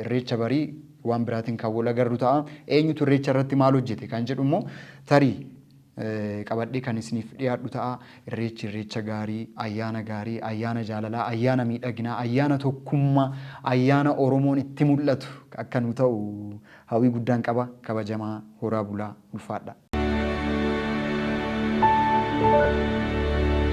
irreecha barii waan biraatiin kan wal agarru ta'a. Eenyutu irreecha irratti maal hojjete kan jedhu immoo tarii qabadhee kan isiniif dhiyaadhu ta'a. Irreechi irreecha gaarii, ayyaana gaarii, ayyaana jaalalaa, ayyaana miidhaginaa, ayyaana tokkummaa, ayyaana Oromoon itti mul'atu akka nu ta'u hawwii guddaan qaba. Kabajamaa, horaa bulaa, ulfaadha. Thank you.